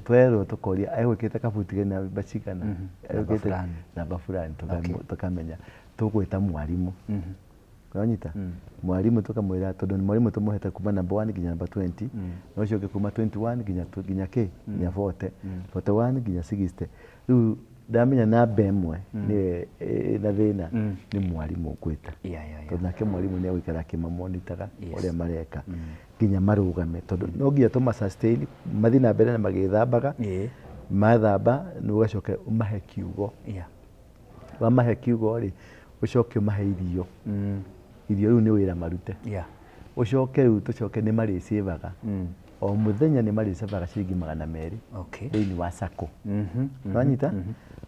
twerwo tũkoria egwĩkĩte kabuti kena namba cigana, egwĩkĩte fulani. namba fulani, tũkamenya tũgwĩta mwarimũ. Wanyita? Mwarimũ tũkamwĩra, tondũ mwarimũ tũmũhete kuma number 1 nginya number 20, na ũcio ũngĩ kuma 21 nginya nginya kĩ? Nginya 40. 41 nginya 60. Rĩu ndamenya namba ĩmwe nĩyo ĩna thĩna, nĩ mwarimũ ngwĩta. Yeah, yeah, yeah. Tondũ nake mwarimũ nĩ egũikara akĩmamonitaga Yes. ũrĩa mareka. Nginya marũgame, tondũ no nginya tũma sustain, mathiĩ na mbere na magĩthambaga. Mathamba, nĩ ũgacoka ũmahe kiugo. Yeah. Wamahe kiugo rĩ, ũcoke ũmahe irio. Irio rĩu nĩ wĩra marute. Yeah. Ũcoke rĩu tũcoke nĩ marĩcĩvaga. O mũthenya nĩ marĩcĩvaga ciringi magana merĩ. Okay. Thĩinĩ wa sacco. Wanyita?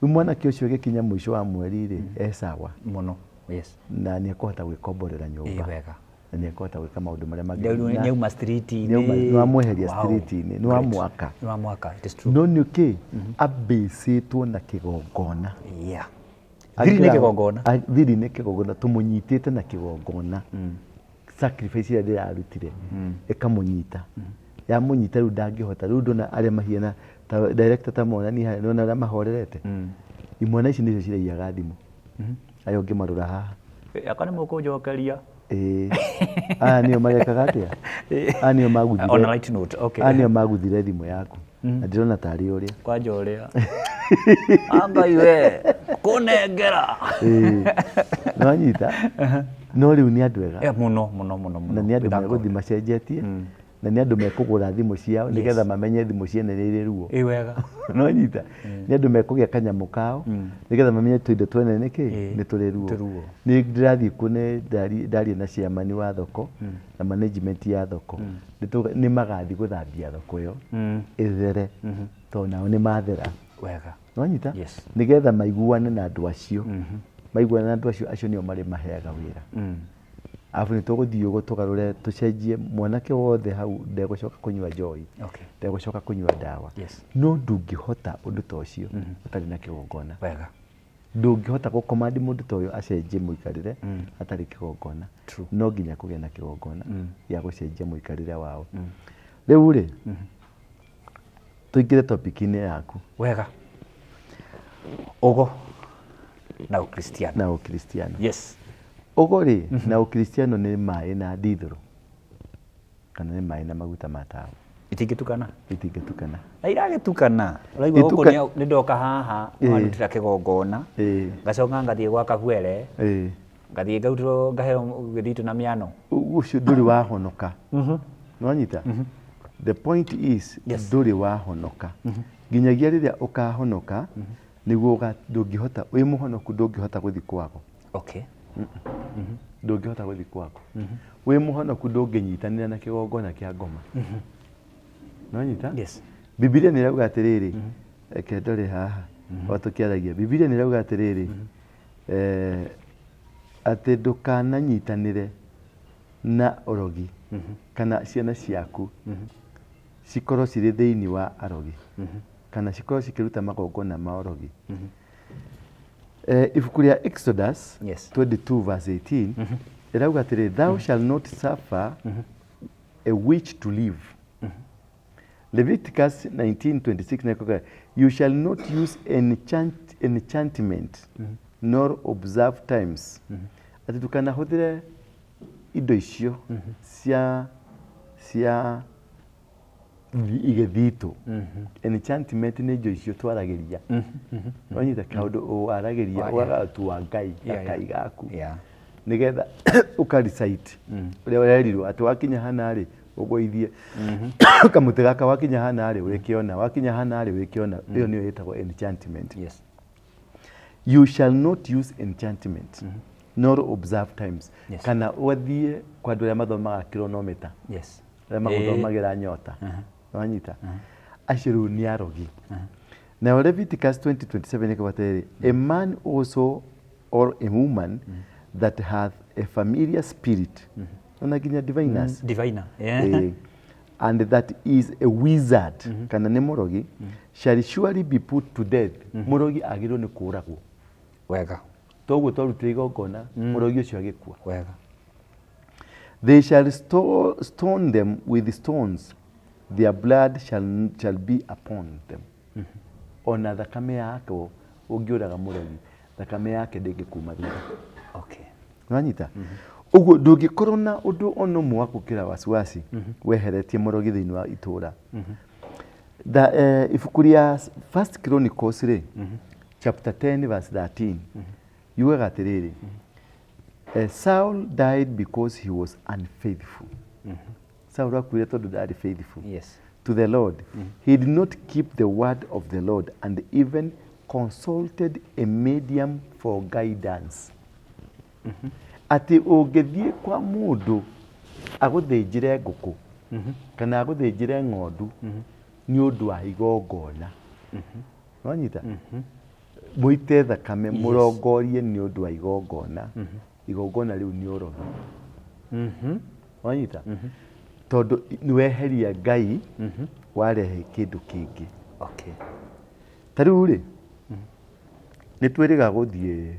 Rĩu mwanake ũcio agĩkinya mũico wa mweri rĩ, e sawa. Mũno. Yes. Na nĩ ekũhota gwĩkomborera nyũmba. Ĩ, wega. Na nĩ ekũhota gwĩka maũndũ marĩa mangĩ. Rĩu Na nĩauma street-inĩ. Nĩauma, nĩwamweheria Wow. street-inĩ, nĩwamwaka. Great. Nĩwamwaka, it is true. No nĩ kĩ? Ambĩcĩtwo na kĩgongona. Yeah. Thiri nĩ kĩgongona. Thiri nĩ kĩgongona, tũmũnyitĩte na kĩgongona. Sacrifice ĩrĩa ndĩrarutire, ĩkamũnyita. Yamũnyita rĩu ndangĩhota. Rĩu ndona arĩa mahiana ta director ta monani harĩa, ndona arĩa mahorerete. Imwana ici nĩcio ciraiyaga thimũ. Aya ũngĩmarora haha. Aka nĩ mũkũnjokeria. Ĩĩ. Aya nĩo marekaga atĩa? Aya nĩo maguthire. On a light note, okay. Aya nĩo maguthire thimũ yaku. Na ndĩrona tarĩ ũrĩa. Kwanja ũrĩa. Ngai we, kũnengera. Ĩĩ. Nĩwanyita? No rĩu nĩ andũ ega. Eh, mũno mũno mũno mũno. Na nĩ andũ Without megũthiĩ macenjetie. Na nĩ andũ mekũgũra thimũ ciao nĩgetha mamenye thimũ ciene nĩ irĩ ruo. Ĩ wega. Nĩwanyita? Nĩ andũ mekũgĩa kanyamũ kao nĩgetha mamenye tũindo twene nĩ kĩ nĩ tũrĩ ruo. Tũrĩ ruo. Nĩ ndĩrathiĩ kuo nĩ ndaria na chairman wa thoko na management ya thoko. Nĩ magathiĩ gũthambia thoko ĩyo ĩthere tondũ nao nĩ mathera. Wega. Nĩwanyita? Yes. Nĩgetha maiguane na andũ acio. Maiguane na andũ acio, acio nĩo marĩmaheaga wĩra. Arabu nĩ tũgũthiĩ ũguo tũgarũre tũcenjie mwanake wothe hau ndegũcoka kũnyua njohi. Okay. Ndegũcoka kũnyua ndawa. Yes. No ndũngĩhota ũndũ ta ũcio ũtarĩ na kĩgongona. Wega. Ndũngĩhota gũkomandi mũndũ ta ũyũ acenjie mũikarĩre hatarĩ kĩgongona. True. No nginya kũgĩe na kĩgongona gĩa gũcenjia mũikarĩre wao. Rĩu rĩ, tũingĩre topic-inĩ yaku. Wega. Ũgo na Ũkristiano. Na Ũkristiano. Yes. Ũgo rĩ, na Ũkristiano nĩ maĩ na ndithũrũ. Kana nĩ maĩ na maguta ma tawa. Itingĩtukana. Itingĩtukana. Na iragĩtukana. Ũraigua gũkũ nĩ ndoka haha warutĩra kĩgongona. Ngacoka ngathiĩ gwa Kabuere. Ngathiĩ ngarutĩrwo ngaheo gĩthitũ na mĩano. Ũcio ndũrĩ wahonoka. Nĩwanyita? The point is ndũrĩ wahonoka. Nginyagia rĩrĩa ũkahonoka nĩguo ndũngĩhota, wĩ mũhonoku ndũngĩhota gũthiĩ kwago. Okay. Ndũngĩhota gũthiĩ kwago. Wĩ mũhonoku ndũngĩnyitanĩra na kĩgongona kĩa ngoma. Nĩwanyita? Yes. Bibilia nĩ ĩrauga atĩrĩrĩ, reke ndore haha o tũkĩaragia. Bibilia nĩ ĩrauga atĩrĩrĩ, atĩ ndũkananyitanĩre na ũrogi kana ciana ciaku cikorwo cirĩ thĩinĩ wa arogi kana cikorwo cikĩruta magongona ma ũrogi. Ibuku rĩa Exodus 22 verse 18 ĩrauga atĩrĩ, thou shall not suffer a witch to live. Leviticus 19:26 nĩkuga, you shall not use enchantment nor observe times. Atĩ ndũkanahũthĩre indo icio cia igĩthitũ. Enchantment nĩ indo icio twaragĩria. Wanyita kaũndũ waragĩria ũgagatua Ngai gakai gaku. Nĩgetha ũka recite ũrĩa ũrerirwo atĩ wakinya hana rĩ ũgũithie kamũtĩ gaka, wakinya hana rĩ wĩkĩona, wakinya hana rĩ wĩkĩona. Ĩyo nĩyo ĩtagwo enchantment. Yes. You shall not use enchantment nor observe times. Yes. Kana ũthiĩ kwa andũ arĩa mathomaga chronometer. Yes. Arĩa magũthomagĩra nyota. Wanyita? Acio rĩu nĩ arogi. Nayo Leviticus 20:27 ĩkuga atĩrĩrĩ, a man also or a woman that hath a familiar spirit, ona nginya diviners. Diviner. Yeah. And that is a wizard, kana nĩ mũrogi, shall surely be put to death. Mũrogi agĩrĩirwo nĩ kũũragwo. Wega. Toguo twarutire igongona, mũrogi ũcio agĩkua. Wega. They shall stone them with stones, their blood shall be upon them. Ona thakame yake ũngĩũraga mũrogi, thakame yake ndĩngĩkuma thutha. Okay. Nĩwanyita? Ũguo ndũngĩkorwo na ũndũ ona ũmwe wa gũkĩra wasiwasi weheretie mũrogi thĩinĩ wa itũra. Ibuku rĩa First Chronicles rĩ, chapter 10 verse 13, yugaga atĩrĩrĩ, Saul died because he was unfaithful. Saul akuire tondũ ndarĩ faithful. Yes. To the Lord. He did not keep the word of the Lord and even consulted a medium for guidance. Atĩ ũngĩthiĩ kwa mũndũ agũthĩnjĩre ngũkũ kana agũthĩnjĩre ng'ondu nĩ ũndũ wa igongona. Nĩwanyita? Mũite thakame mũrongorie nĩ ũndũ wa igongona. Igongona rĩu nĩ ũrogi. Wanyita? Tondũ nĩweheria Ngai warehe kĩndũ kĩngĩ. Okay. Ta rĩu rĩ, nĩ twĩrĩga gũthiĩ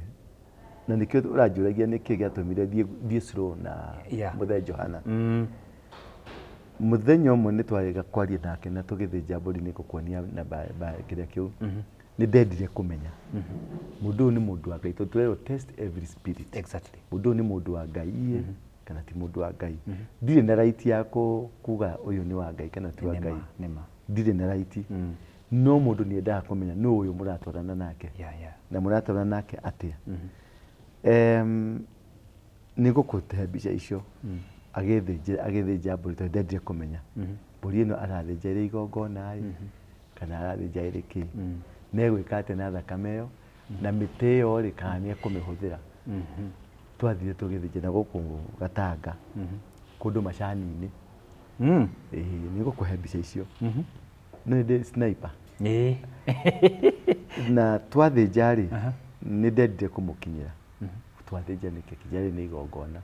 na nĩkĩo ũranjũragia nĩkĩ gĩatũmire thiĩ slow na Mũthee Johana. Mũthenya ũmwe nĩ twarĩga kwaria nake na tũgĩthĩnja mbũri nĩ ngũkuonia na kĩrĩa kĩu. Nĩ ndendire kũmenya mũndũ ũyũ nĩ mũndũ wa Ngai, tondũ tũrerwo test every spirit. Mũndũ ũyũ nĩ mũndũ wa Ngai ĩ kana ti mũndũ wa Ngai? Ndirĩ na right ya kuga ũyũ nĩ wa Ngai kana ti wa Ngai. Nĩma. Ndirĩ na right, no mũndũ nĩ endaga kũmenya nũ ũyũ mũratwarana nake na mũratwarana nake atĩa. Nĩ ngũkũhe mbica icio. Agĩthĩnja mbũri tondũ ndendire kũmenya mbũri ĩno arathĩnja ĩrĩ igongona ĩ kana arathĩnja ĩrĩ kĩ, na egwĩka atĩa na thakame ĩyo na mĩtĩ ĩyo rĩ, kana nĩ ekũmĩhũthĩra. Twathire tũgĩthĩnja na gũkũ Gatanga kũndũ macani-inĩ. Ĩĩ, nĩ ngũkũhe mbica icio. No ndĩ sniper. Na twathĩnja rĩ, nĩ ndendire kũmũkinyĩra. Twathĩnja nĩkĩ? Akĩnjĩra rĩrĩ nĩ igongona.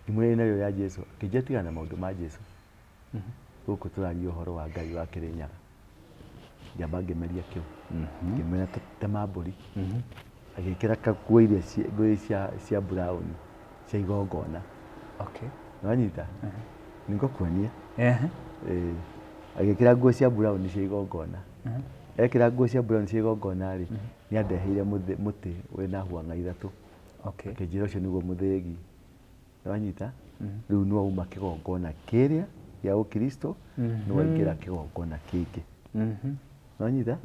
Ngĩmwĩra narĩo rĩa Jesu. Akĩnjĩra tigana na maũndũ ma Jesu, gũkũ tũraria ũhoro wa Ngai wa Kĩrĩnyaga. Ngĩamba ngĩmeria kĩu, ngĩmwĩra tũtema mbũri. Agĩkĩra nguo iria nguo iria cia brown cia igongona. Nĩwanyita? Nĩngũkuonia. Ĩĩ. Agĩkĩra nguo cia brown cia igongona. Ekĩra nguo cia brown cia igongona rĩ, nĩ andeheire mũtĩ wĩna huang'a ithatũ. Akĩnjĩra ũcio nĩguo mũthĩgi. Nĩwanyita? Rĩu nĩ wauma kĩgongona kĩrĩa gĩa ũkristo, nĩ waingĩra kĩgongona kĩngĩ. Nĩwanyita?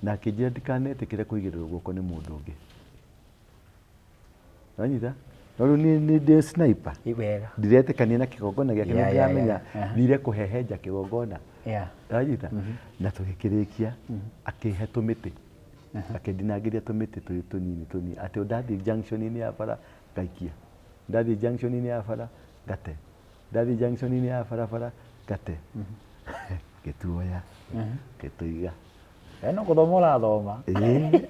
Na akĩnjĩra ndikanetĩkĩre kũigĩrĩrwo guoko nĩ mũndũ ũngĩ. Nĩwanyita? No rĩu niĩ nĩ ndĩ sniper. Wega. Ndiretĩkania na kĩgongona gĩake, nĩ ndĩramenya thire kũhehenja kĩgongona. Nĩwanyita? Na tũgĩkĩrĩkia, akĩhe tũmĩtĩ. Akĩndinangĩria tũmĩtĩ tũrĩ tũnini tũnini. Atĩ ndathiĩ junction-inĩ ya bara ngaikia. Ndathiĩ junction-inĩ ya bara ngate. Ndathiĩ junction-inĩ ya barabara ngate. Ngĩtuoya, ngĩtũiga. No gũthoma ũrathoma. Ĩĩ.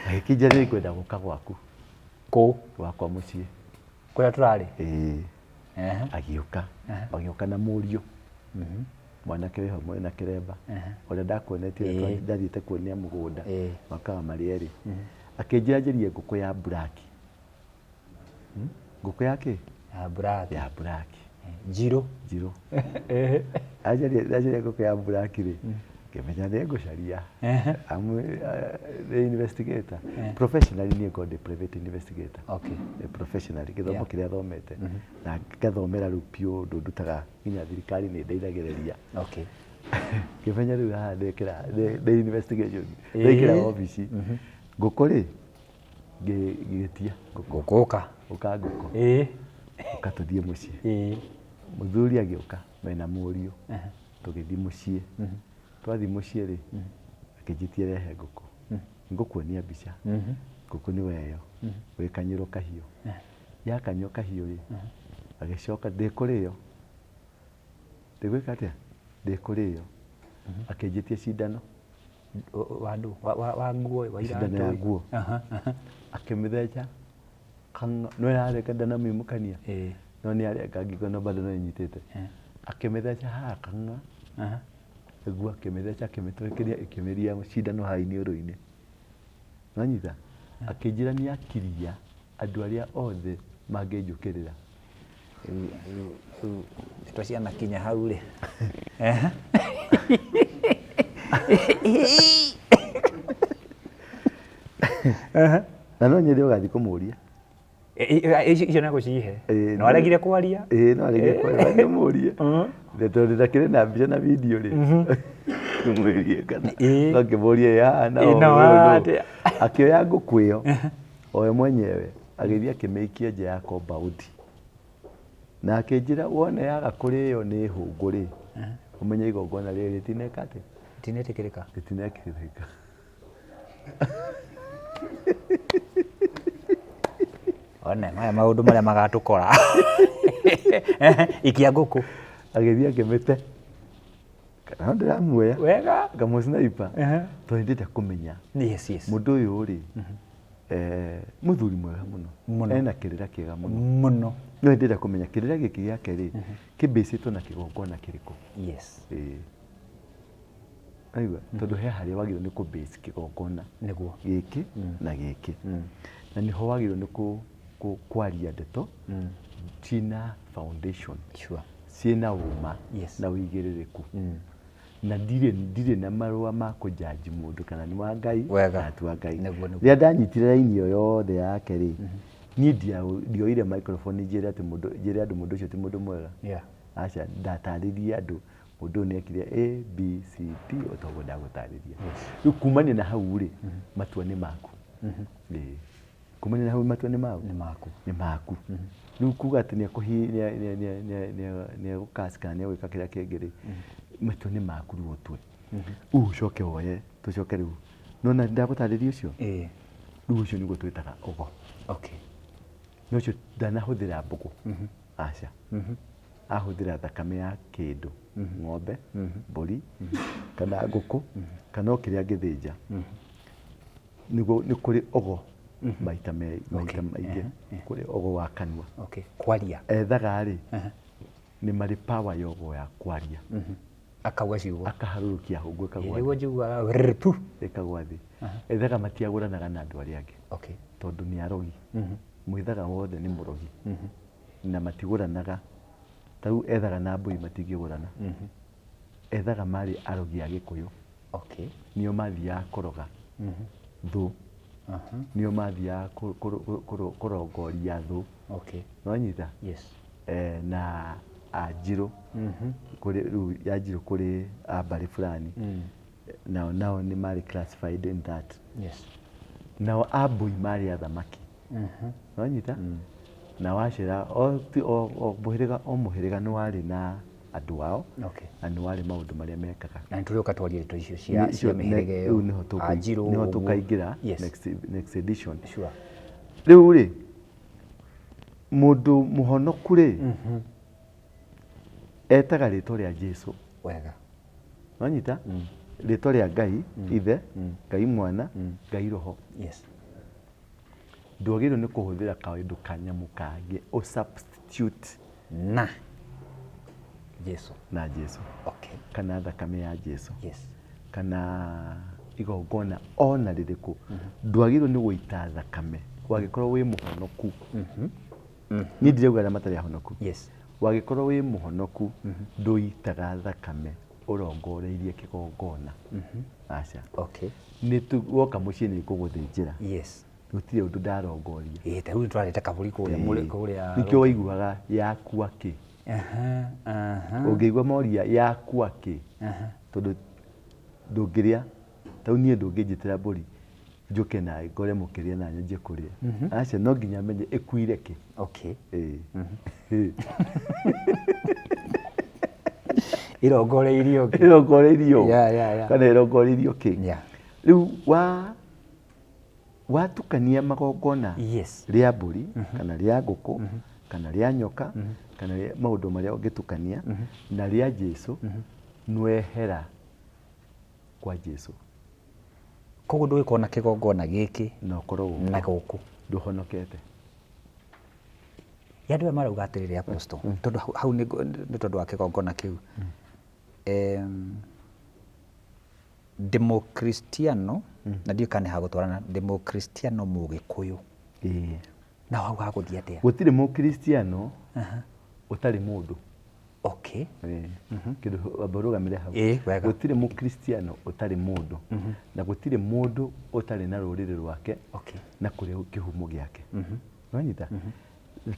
Agĩkĩnjĩra nĩ ngwenda gũka gwaku. Kũ? Gwakwa mũciĩ. Kũrĩa tũrarĩ? Ĩĩ. Agĩũka. Agĩũka na mũriũ. Mwanake wĩho mwena kĩremba. Ũrĩa ndakuonetie ndathiĩte kuonia mũgũnda. Makawa marĩ erĩ. Akĩnjĩra njerie ngũkũ ya black. Ngũkũ ya kĩ? Ya black. Ya black. Njirũ. Njirũ. Anjeria ngũkũ ya black rĩ, ngĩmenya nĩ ngũcaria. I'm the investigator. Professionally niĩ ngoragwo ndĩ private investigator. Professionally gĩthomo kĩrĩa thomete na ngathomera rĩu piũ ũndũ ndutaga nginya thirikari nĩ ndeithagĩrĩria. Ngĩmenya rĩu haha ndekĩra ndĩ investigation. Ndekĩra obici. Ngũkũ rĩ, ngĩgĩtia ngũkũ. Ngũkũ ũka. Ũka ngũkũ. Ũka tũthiĩ mũciĩ. Mũthuri agĩũka mena mũriũ. Tũgĩthiĩ mũciĩ. Twathiĩ mũciĩ rĩ, akĩnjĩtia rehe ngũkũ. Ngũkuonia mbica. Ngũkũ nĩ weyo. Wĩkanyĩrwo kahiũ. Yakanywo kahiũ rĩ, agĩcoka ndĩkũrĩo. Ndĩgwĩka atĩa? Ndĩkũrĩo. Akĩnjĩtia cindano. Wa ndũ? Wa nguo, wa Cindano ya iratũ? nguo. Akĩmĩtheca. Kang'a, no yareka ndanamĩmũkania. No nĩ arenga ngingo no bado no ĩnyitĩte. Akĩmĩtheca haha kang'a. Nĩguo akĩmĩtheca akĩmĩtwekeria ĩkĩmĩria cindano haha iniũrũ-inĩ. Nĩwanyita? Akĩnjĩra nĩ akiria andũ arĩa othe mangĩnjũkĩrĩra. Rĩu ndeto cianakinya hau rĩ. Na no nyende ũgathiĩ kũmũria. Icio nĩ gũcihe. No aregire kwaria. Ĩĩ, no aregire kwaria, nĩ mũrie. Tondũ ndakĩrĩ na mbica na video rĩ. Mũrie kana. No ngĩmũrie haha na Ĩĩ, no ũyũ nũ. atĩa. Akĩoya ngũkũ ĩyo o we mwenyewe agĩthiĩ akĩmĩikia nja ya compound. Na akĩnjĩra wone yaga kũrĩo nĩ hũngũ rĩ, ũmenye igongona rĩrĩ rĩtineka atĩa? Rĩtinetĩkĩrĩka. Rĩtinetĩkĩrĩka. One maya maũndũ marĩa magatũkora. Ikia ngũkũ. Agĩthiĩ akĩmĩte. Kana no ndĩramuoya. Wega. Ngamũ sniper. Tondũ ndĩrenda kũmenya. Yes, yes. Mũndũ ũyũ rĩ, mũthuri mwega mũno. Mũno. Ena kĩrĩra kĩega mũno. Mũno. No ndĩrenda kũmenya kĩrĩra gĩkĩ gĩake rĩ, kĩmbĩcĩtwo na kĩgongona kĩrĩkũ? Ĩĩ. Aigua, tondũ he harĩa wagĩrĩirwo nĩ kũ base kĩgongona. Nĩguo. Gĩkĩ na gĩkĩ. Na nĩho wagĩrĩirwo nĩ kwaria ndeto ciĩna foundation. Ciĩna ũma na ũigĩrĩrĩku. Na ndirĩ na marũa ma kũjaji mũndũ kana nĩ wa Ngai Wega. kana ti wa Ngai. Nĩguo, nĩguo. Rĩrĩa ndanyitire raini ĩyo yothe yake rĩ, niĩ ndioire microphone njĩre atĩ mũndũ, njĩre andũ mũndũ ũcio ti mũndũ mwega. Aca, ndatarĩrie andũ mũndũ ũyũ nĩekire A, B, C, D o ta ũguo ndagũtarĩria. Rĩu kumania na hau rĩ, matua nĩ maku. Ĩĩ. Kumania na hau matua nĩ maku. Nĩ maku. Nĩ maku. Rĩu kuga atĩ nĩegũcurse kana nĩegwĩka kĩrĩa kĩngĩ rĩ, matua nĩ maku rĩu ũtue. Rĩu ũcoke woye, tũcoke rĩu. Nĩwona ndagũtarĩria ũcio? Ĩĩ. Rĩu ũcio nĩguo twĩtaga ũgo. Na ũcio ndanahũthĩra mbũkũ. Aca. Ahũthĩra thakame ya kĩndũ, ng'ombe, mbũri, kana ngũkũ, kana o kĩrĩa angĩthĩnja. Nĩguo nĩ kũrĩ ũgo maita maita maingĩ, kũrĩ ũgo wa kanua. Kwaria. Ethaga rĩ, nĩ marĩ power ya ũgo ya kwaria. Akauga ciugo. Akaharũrũkia hũngũ ĩkagwa Nĩguo thĩ. njiguaga rrr, pu. Ĩkagwa thĩ. Ethaga matiagũranaga na andũ arĩa angĩ. Tondũ nĩ arogi. Mwĩthaga wothe nĩ mũrogi. Na matigũranaga. Ta rĩu ethaga na mbũi matingĩgũrana. Ethaga marĩ arogi a Gĩkũyũ. Nĩo mathiaga kũroga thũ. Nĩo mathiaga kũrongoria thũ. Nĩwanyita? Na anjirũ. Kũrĩ rĩu ya njirũ kũrĩ a mbarĩ fulani. Nao nĩ marĩ classified in that. Nao ambũi marĩ athamaki. Nĩwanyita? Na wacera o mũhĩrĩga o mũhĩrĩga nĩ warĩ na andũ ao. Na nĩ warĩ maũndũ marĩa mekaga. Na nĩ tũrĩũka twarie ndeto icio cia mĩhĩrĩga ĩyo. Rĩu Anjirũ, nĩho ũguo. tũkaingĩra next edition. Rĩu rĩ, mũndũ mũhonoku rĩ, etaga rĩtwa rĩa Jesũ. Nĩwanyita? Rĩtwa rĩa Ngai, Ithe, Ngai Mwana, Ngai Roho. Ndwagĩrĩirwo nĩ kũhũthĩra kaũndũ kanyamũ kangĩ ũ substitute Na Jesũ. Na Jesũ. Kana thakame ya Jesũ. Kana igongona ona rĩrĩkũ. Ndwagĩrĩirwo nĩ gũita thakame wagĩkorwo wĩ mũhonoku. Niĩ ndirauga arĩa matarĩ ahonoku. Wagĩkorwo wĩ mũhonoku, ndũitaga thakame ũrongoreirie kĩgongona. Aca. Nĩ woka mũciĩ nĩ ngũgũthĩnjĩra. Gũtirĩ ũndũ ndarongoria. Ĩĩ, ta rĩu nĩtũrarĩte kabũri kũrĩa mũrĩ, kũrĩa Nĩkĩo waiguaga yakua kĩ. Ũngĩigua moria yakua kĩ. Tondũ ndũngĩrĩa, ta rĩu niĩ ndũngĩnjĩtĩra mbũri njũke na ngore mũkĩrĩa na nyanjie kũrĩa. Aca, no nginya menye ĩkuire kĩ. Ĩĩ. Ĩrongoreirio kĩ? Ĩrongoreirio. Kana ĩrongoreirio kĩ? Rĩu watukania magongona rĩa mbũri, kana rĩa ngũkũ, kana rĩa nyoka, kana rĩa maũndũ marĩa ũngĩtukania, na rĩa Jesũ, nĩwehera kwa Jesũ. Koguo ndũgĩkorwo na kĩgongona gĩkĩ Na ũkorwo gũkũ. na gũkũ. Ndũhonokete. Ya andũ aya marauga atĩrĩrĩ, Apostle, tondũ hau nĩ tondũ wa kĩgongona kĩu. Ndĩ mũkristiano, na ndiũĩ kana nĩ hagũtwarana, ndĩ mũkristiano mũgĩkũyũ. Na hau hagũthiĩ atĩa? Gũtirĩ mũkristiano ũtarĩ mũndũ. Kĩndũ amba ũrũgamĩre hau. Wega. Gũtirĩ mũkristiano ũtarĩ mũndũ. Na gũtirĩ mũndũ ũtarĩ na rũrĩrĩ rwake na kũrĩa kĩhumo gĩake. Nĩwanyita?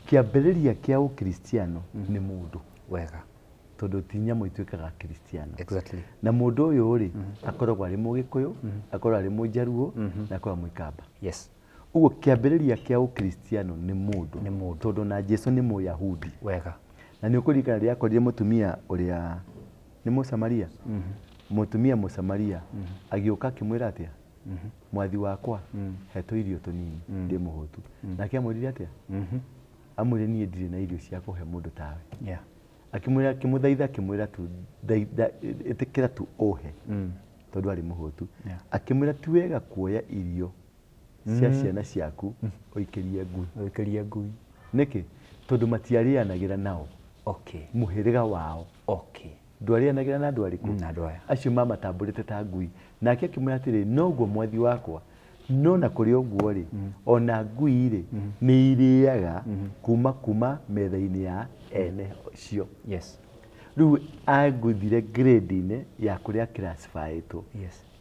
Kĩambĩrĩria kĩa ũkristiano nĩ mũndũ. Tondũ ti nyamũ ituĩkaga kristiano. Na mũndũ ũyũ rĩ, akoragwo arĩ mũgĩkũyũ, akoragwo arĩ mũjaruo, na akoragwo mũikamba. Ũguo kĩambĩrĩria kĩa ũkristiano nĩ mũndũ. Nĩ mũndũ. Tondũ na Jesũ nĩ Mũyahudi. Na nĩ ũkũririkana rĩrĩa akorire mũtumia ũrĩa nĩ Mũsamaria? Mũtumia Mũsamaria agĩũka akĩmwĩra atĩa? Mwathi wakwa, he tũirio tũnini, ndĩ mũhũtu. Nake amwĩrire atĩa? Amwĩrire niĩ ndirĩ na irio cia kũhe mũndũ tawe. Akĩmwĩra, akĩmũthaitha, akĩmwĩra tu, ĩtĩkĩra tu ũhe. Tondũ arĩ mũhũtu. Akĩmwĩra ti wega kuoya irio cia ciana ciaku ũikĩrie ngui. Ũikĩrie ngui. Nĩkĩ? Tondũ matiarĩanagĩra nao. Mũhĩrĩga wao. Ndwarĩanagĩra na andũ arĩkũ? Na andũ aya. Acio mamatambũrĩte ta ngui. Nake akĩmwĩra atĩrĩ, noguo mwathi wakwa, no na kũrĩ ũguo rĩ, ona ngui rĩ, nĩ irĩaga kuma metha-inĩ ya ene cio. Rĩu angũthire grade-inĩ ya kũrĩa classifyĩtwo.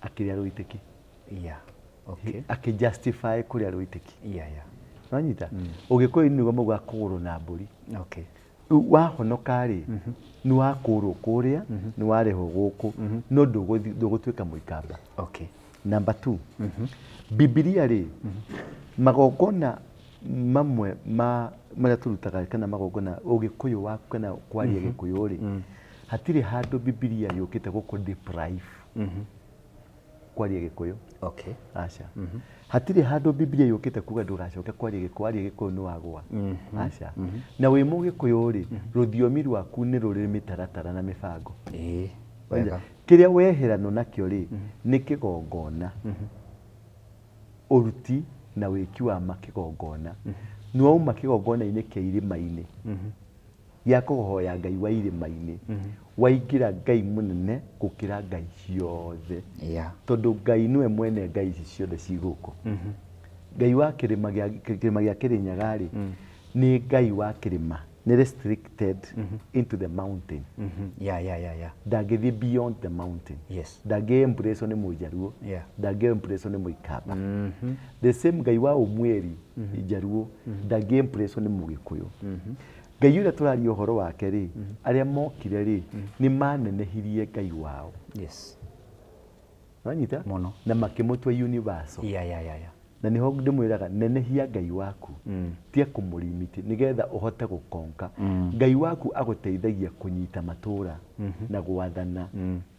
Akĩrĩa rũitĩki. Akĩ justify kũrĩa rũitĩki. Wanyita? Ũgĩkũyũ-inĩ nĩguo maugaga kũgũrũ na mbũri. Rĩu wahonoka rĩ, nĩ wakũrwo kũrĩa, nĩ warehwo gũkũ, no ndũgũtuĩka mũikamba. Number two, Bibilia rĩ, magongona mamwe ma marĩa tũrutaga kana magongona ũgĩkũyũ waku kana kwaria Gĩkũyũ rĩ, hatirĩ handũ Bibilia yũkĩte gũkũ deprive kwaria Gĩkũyũ. Aca, hatirĩ handũ Bibilia yũkĩte kuga ndũgacoke kwaria Gĩkũyũ, waria Gĩkũyũ nĩ wagũa. Aca. Na wĩ mũgĩkũyũ rĩ, rũthiomi rwaku nĩ rũrĩ mĩtaratara na mĩbango. Wega. Kĩrĩa weheranwo nakĩo rĩ, nĩ kĩgongona, ũruti na wĩki wa makĩgongona. Nĩ wauma kĩgongona-inĩ kĩa irĩma-inĩ gĩa kũhoya Ngai wa irĩma-inĩ, waingĩra Ngai mũnene gũkĩra ngai ciothe, tondũ Ngai nĩwe mwene ngai ici ciothe ci gũkũ. Ngai wa kĩrĩma gĩa Kĩrĩnyaga rĩ, nĩ Ngai wa kĩrĩma, nĩ restricted into the mountain. Ndangĩthiĩ beyond the mountain. Ndangĩ embrace nĩ mũjaruo, ndangĩ embrace nĩ mũikamba. The same Ngai wa ũmweri njaruo ndangĩ embrace nĩ mũgĩkũyũ. Ngai ũrĩa tũraria ũhoro wake rĩ, arĩa mokire rĩ, nĩ manenehirie Ngai wao. Wanyita? Mũno. Na makĩmũtua universal. Na nĩho ndĩmwĩraga, nenehia Ngai waku, tia kũmũrimiti nĩgetha ũhote gũkonka. Ngai waku agũteithagia kũnyita matũra na gwathana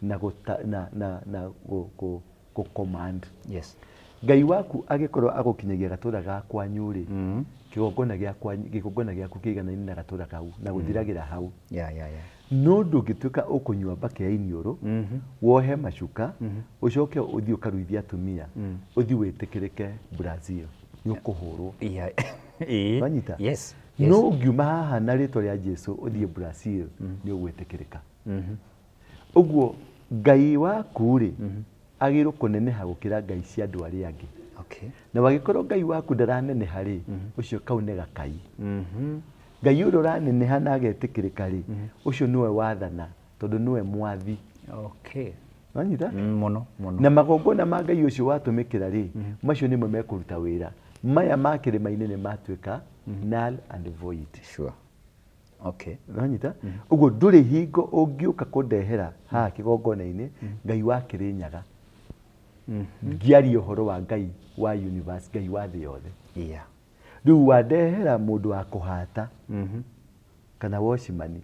na gũta, na gũ command. Ngai waku agĩkorwo agũkinyagia gatũra ga kwanyu rĩ, kĩgongona gĩa kwanyu, kĩgongona gĩaku kĩiganaine na gatũra kau na gũthiragĩra hau. No ndũngĩtuĩka ũkũnyua mbakĩ ya iniũrũ, wohe macuka, ũcoke ũthiĩ ũkaruithie atumia, ũthiĩ wĩtĩkĩrĩke Brazil, nĩ ũkũhũrwo. Wanyita? Yes. No ũngiuma haha na rĩtwa rĩa Jesu ũthiĩ Brazil, nĩ ũgwĩtĩkĩrĩka. Ũguo Ngai waku rĩ, agĩrĩirwo kũneneha gũkĩra ngai cia andũ arĩa angĩ. Na wagĩkorwo Ngai waku ndaraneneha rĩ, ũcio kau nĩ gakai. Ngai ũrĩa ũraneneha na agetĩkĩrĩka rĩ, ũcio nĩwe wathana tondũ nĩwe mwathi. Wanyita? Mũno mũno. Na magongona ma Ngai ũcio watũmĩkĩra rĩ, macio nĩmo mekũruta wĩra. Maya ma kĩrĩma-inĩ nĩ matuĩka null and void. Wanyita? Ũguo ndũrĩ hingo ũngĩũka kũndehera haha kĩgongona-inĩ Ngai wa Kĩrĩnyaga, ngĩaria ũhoro wa Ngai wa universe, Ngai wa thĩ yothe. Rĩu wandehera mũndũ wa kũhata kana wocimani,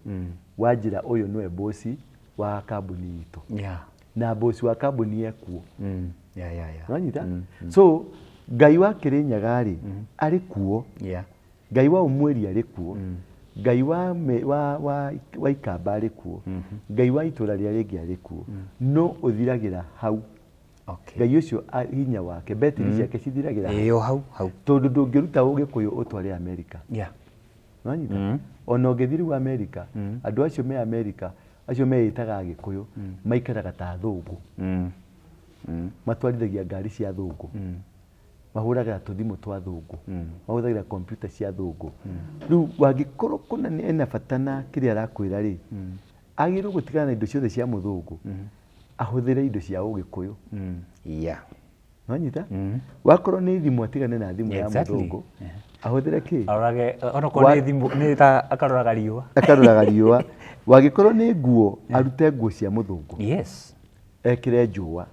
wanjĩra ũyũ nĩwe bosi wa kambuni itũ, na bosi wa kambuni ekuo. Wanyita? So Ngai wa Kĩrĩnyaga rĩ, arĩ kuo. Ngai wa ũmwĩri arĩ kuo. Ngai wa ikamba arĩ kuo. Ngai wa itũra rĩrĩa rĩngĩ arĩ kuo, no ũthiragĩra hau. Ngai ũcio hinya wake, betiri ciake cithiragĩra hau. Ĩyo hau hau. Tondũ ndũngĩruta ũgĩkũyũ ũtware Amerika. Wanyita? Ona ũngĩthiĩ rĩu Amerika, andũ acio me Amerika, acio meĩtaga agĩkũyũ, maikaraga ta athũngũ. Matwarithagia ngari cia athũngũ, mahũragĩra tũthimũ twa thũngũ, mahũthagĩra kompiuta cia thũngũ. Rĩu wangĩkorwo kũna nĩ ena bata na kĩrĩa arakwĩra rĩ, agĩrĩirwo gũtigana na indo ciothe cia mũthũngũ, ahũthĩre indo cia ũgĩkũyũ. Wanyita? Wakorwo nĩ thimũ, atigane na thimũ ya mũthũngũ, ahũthĩre kĩ? Arorage onokorwo nĩ thimũ nĩ ta akaroraga riũa. Akaroraga riũa. Wangĩkorwo nĩ nguo, arute nguo cia mũthũngũ, ekĩre njũa,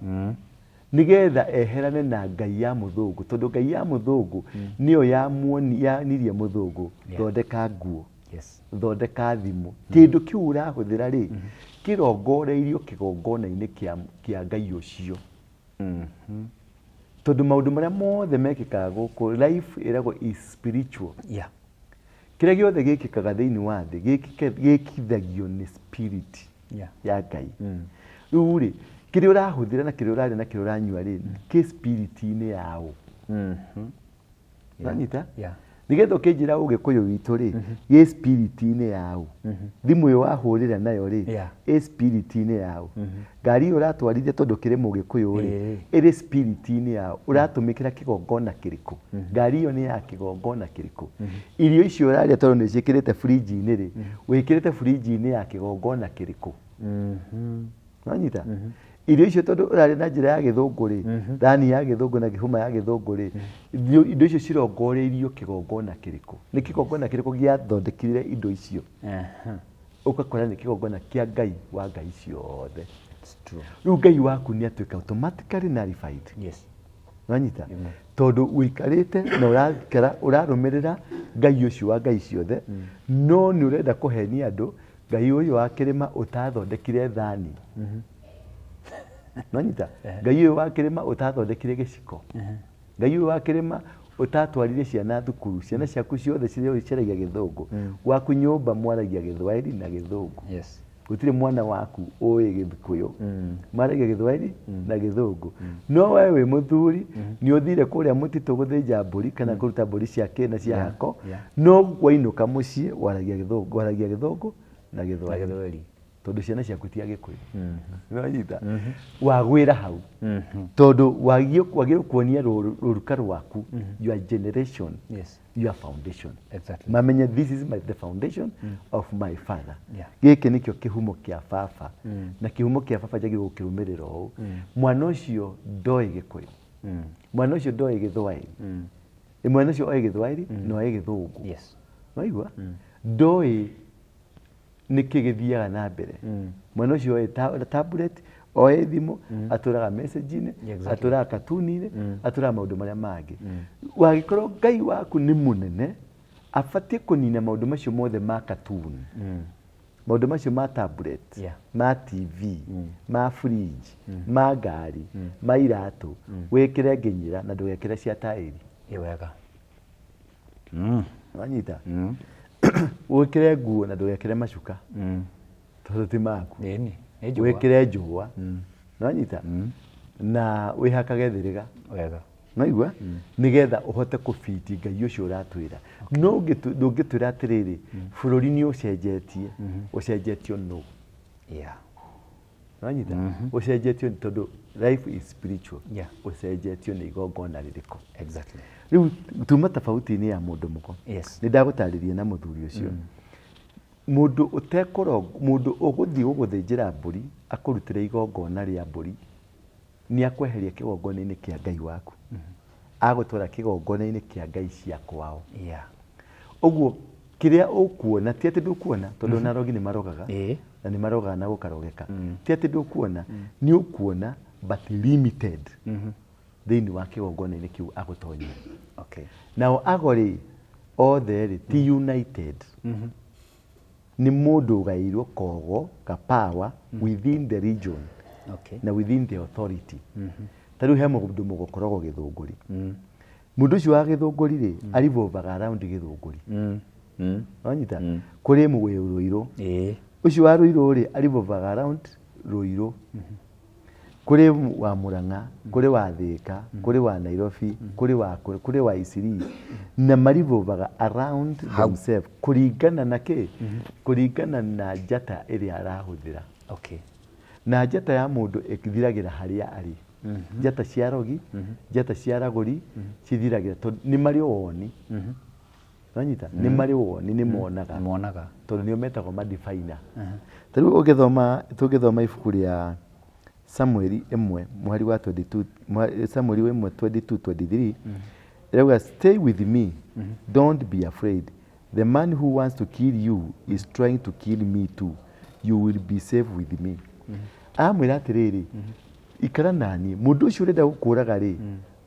nĩgetha eherane na ngai ya mũthũngũ, tondũ ngai ya mũthũngũ nĩyo yamuoni yanirie mũthũngũ thondeka nguo, thondeka thimũ. Kĩndũ kĩu ũrahũthĩra rĩ, kĩrongoreirio kĩgongona-inĩ kĩa ngai ũcio, tondũ maũndũ marĩa mothe mekĩkaga gũkũ, life ĩragwo is spiritual. Kĩrĩa gĩothe gĩkĩkaga thĩinĩ wa thĩ gĩkithagio nĩ spirit ya Ngai. Rĩu rĩ, kĩrĩa ũrahũthĩra na kĩrĩa ũrarĩa na kĩrĩa ũranyua rĩ, kĩ spirit-inĩ yao. Wanyita? Yeah. Nĩgetha ũkĩnjĩra ũgĩkũyũ witũ rĩ, gĩ spirit-inĩ yaũ? Thimũ ĩyo wahũrĩra nayo rĩ, ĩ spirit-inĩ yaũ? Ngari ĩyo ũratwarithia tondũ kĩrĩ mũgĩkũyũ rĩ, ĩrĩ spirit-inĩ yaũ? Ũratũmĩkĩra kĩgongona kĩrĩkũ? Ngari ĩyo nĩ ya kĩgongona kĩrĩkũ? Irio icio ũrarĩa tondũ nĩ ciĩkĩrĩte fridge-inĩ rĩ, wĩkĩrĩte fridge-inĩ ya kĩgongona kĩrĩkũ? Wanyita? Irio icio tondũ ũrarĩa na njĩra ya gĩthũngũ rĩ, thani ya gĩthũngũ na kĩhũma ya gĩthũngũ rĩ, indo icio cirongoreirio kĩgongona kĩrĩkũ? Nĩ kĩgongona kĩrĩkũ gĩathondekire indo icio? Ũgakora nĩ kĩgongona kĩa Ngai wa ngai ciothe. It's true. Rĩu Ngai waku nĩ atuĩka automatically nullified. Wanyita? Tondũ ũikarĩte na ũraikara ũrarũmĩrĩra Ngai ũcio wa ngai ciothe, no nĩ ũrenda kũhenia andũ Ngai ũyũ wa kĩrĩma ũtathondekire thani. Nwanyita? Ngai ũyũ wa kĩrĩma ũtathondekire gĩciko. Ngai ũyũ wa kĩrĩma ũtatwarire ciana thukuru. Ciana ciaku ciothe ciragia gĩthũngũ. Gwaku nyũmba mwaragia gĩthwaĩri na gĩthũngũ. Gũtirĩ mwana waku ũĩ gĩkũyũ. Mwaragia gĩthwaĩri na gĩthũngũ. No we wĩ mũthuri nĩ ũthire kũrĩa mũtitũ gũthĩnja mbũri kana kũruta mbũri cia kĩ na cia hako. No wainũka mũciĩ waragia gĩthũngũ, waragia gĩthũngũ na gĩthwaĩri. Gĩthwaĩri. Tondũ ciana ciaku ti agĩkũyũ. Nĩwanyita? Wagwĩra hau. Tondũ wagĩrĩirwo kuonia rũruka rwaku, your generation, your foundation. Mamenye this is the foundation of my father. Gĩkĩ nĩkĩo kĩhumo kĩa baba. Na kĩhumo kĩa baba njagĩrĩirwo gũkĩrũmĩrĩra ũũ. Mwana ũcio ndoĩ gĩkũyũ. Mwana ũcio ndoĩ gĩthwaĩri. Mwana ũcio oĩ gĩthwaĩri na oĩ gĩthũngũ. Waigua? Ndoĩ nĩkĩ gĩthiaga na mbere. Mwana ũcio oĩ tablet, oĩ thimũ, atũraga message-inĩ, atũraga katuni-inĩ, atũraga maũndũ marĩa mangĩ. Wagĩkorwo Ngai waku nĩ mũnene, abatiĩ kũnina maũndũ macio mothe ma katuni. Maũndũ macio ma tablet, ma TV, ma fridge, ma ngari, ma iratũ, wĩkĩre nginyĩra na ndũgekĩre cia taĩri. Ĩ wega. Wanyita? Wĩkĩre nguo na ndũgekĩre macuka. Tondũ ti maku. Ĩni, nĩ njũa. Wĩkĩre njũa. Nĩwanyita? Na wĩhakage thĩrĩga. Wega. Nĩwaigua? Nĩgetha ũhote kũbiti Ngai ũcio ũratwĩra. No ndũngĩtwĩra atĩrĩrĩ, bũrũri nĩ ũcenjetie, ũcenjetio nũ? Nĩwanyita? Ũcenjetio nĩ tondũ life is spiritual. Ũcenjetio nĩ igongona rĩrĩkũ? Rĩu tuma tofauti-inĩ ya mũndũ mũgo. Nĩ ndagũtarĩria na mũthuri ũcio. Mũndũ ũtekũro, mũndũ ũgũthiĩ gũgũthĩnjĩra mbũri, akũrutĩre igongona rĩa mbũri, nĩ akweheria kĩgongona-inĩ kĩa Ngai waku. Agũtwara kĩgongona-inĩ kĩa Ngai cia kwao. Ũguo kĩrĩa ũkuona, ti atĩ ndũkuona, tondũ ona arogi nĩ marogaga, na nĩ marogaga na gũkarogeka. Ti atĩ ndũkuona, nĩ ũkuona but limited thĩinĩ wa kĩgongona-inĩ kĩu agũtonyia. Nao ago rĩ, othe rĩ, ti united. Nĩ mũndũ ũgaĩirwo kogo, ka power within the region. Na within the authority. Ta rĩu he mũndũ mũgũkoragwo gĩthũngũri. Mũndũ ũcio wa gĩthũngũri rĩ, arivolvaga around gĩthũngũri. Wanyita? Kũrĩ mũgũyũ Rũirũ. Ũcio wa Rũirũ rĩ, arivolvaga around Rũirũ. Kũrĩ wa Mũrang'a, kũrĩ wa Thĩka, kũrĩ wa Nairobi, kũrĩ wa kũ, kũrĩ wa Isiri. Na marivolvaga around themselves kũringana na kĩ? Kũringana na njata ĩrĩa arahũthĩra. Na njata ya mũndũ ĩthiragĩra harĩa arĩ. Njata cia rogi, njata cia ragũri, cithiragĩra tondũ nĩ marĩ woni. Wanyita? Nĩ marĩ woni, nĩ monaga. Nĩ monaga. Tondũ nĩo metagwo madiviner. Ta rĩu tũngĩthoma ibuku rĩa Samueli ĩmwe, mũhari wa 22, Samueli ĩmwe 22, 23, ĩrauga, stay with me, don't be afraid. The man who wants to kill you is trying to kill me too. You will be safe with me. Amwĩra atĩrĩrĩ, ikara nani, mũndũ ũcio ũrenda gũkũraga rĩ,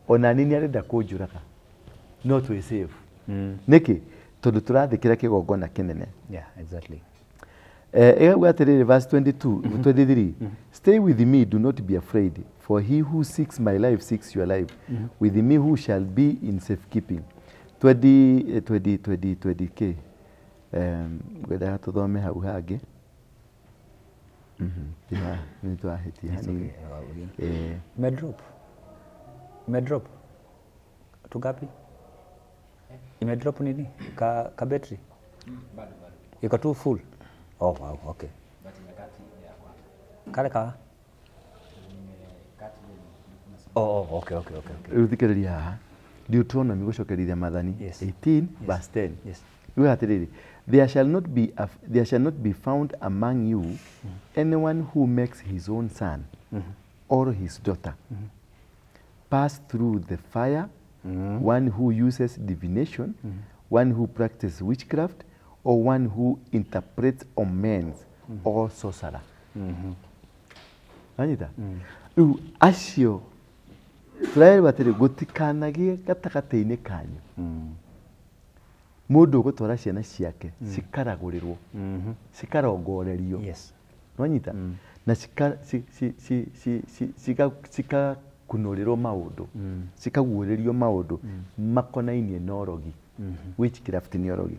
ona niĩ nĩ arenda kũnjũraga. No twĩ safe. Nĩkĩ? Tondũ tũrathĩkĩra kĩgongona kĩnene. Ĩgauga atĩrĩrĩ, verse 22, 23, stay with me, do not be afraid, for he who seeks my life seeks your life. With me who shall be in safekeeping. Twenty, twenty, twenty, twenty K. Ngwendaga tũthome hau hangĩ. Nĩ twahĩtia hanini. Me drop. Me drop. Tungapi? Ime drop nini? Ka battery? Iko tu full. Oh wow, okay. Kale ka? Oh, okay. Rĩu thikĩrĩria haha, Deuteronomy gũcokerithia Maathani 18 verse 10. Yugaga atĩrĩrĩ, there shall not be found among you anyone who makes his own son or his daughter pass through the fire, one who uses divination, one who practices witchcraft, or one who interprets omens or sorcerer. Wanyita? Rĩu acio tũrerwo atĩrĩ, gũtikanagĩe gatagatĩ-inĩ kanyu mũndũ ũgũtwara ciana ciake cikaragũrĩrwo, cikarongorerio. Nwanyita? Na cikakunũrĩrwo maũndũ, cikaguũrĩrio maũndũ makonainie na ũrogi. Witchcraft nĩ ũrogi.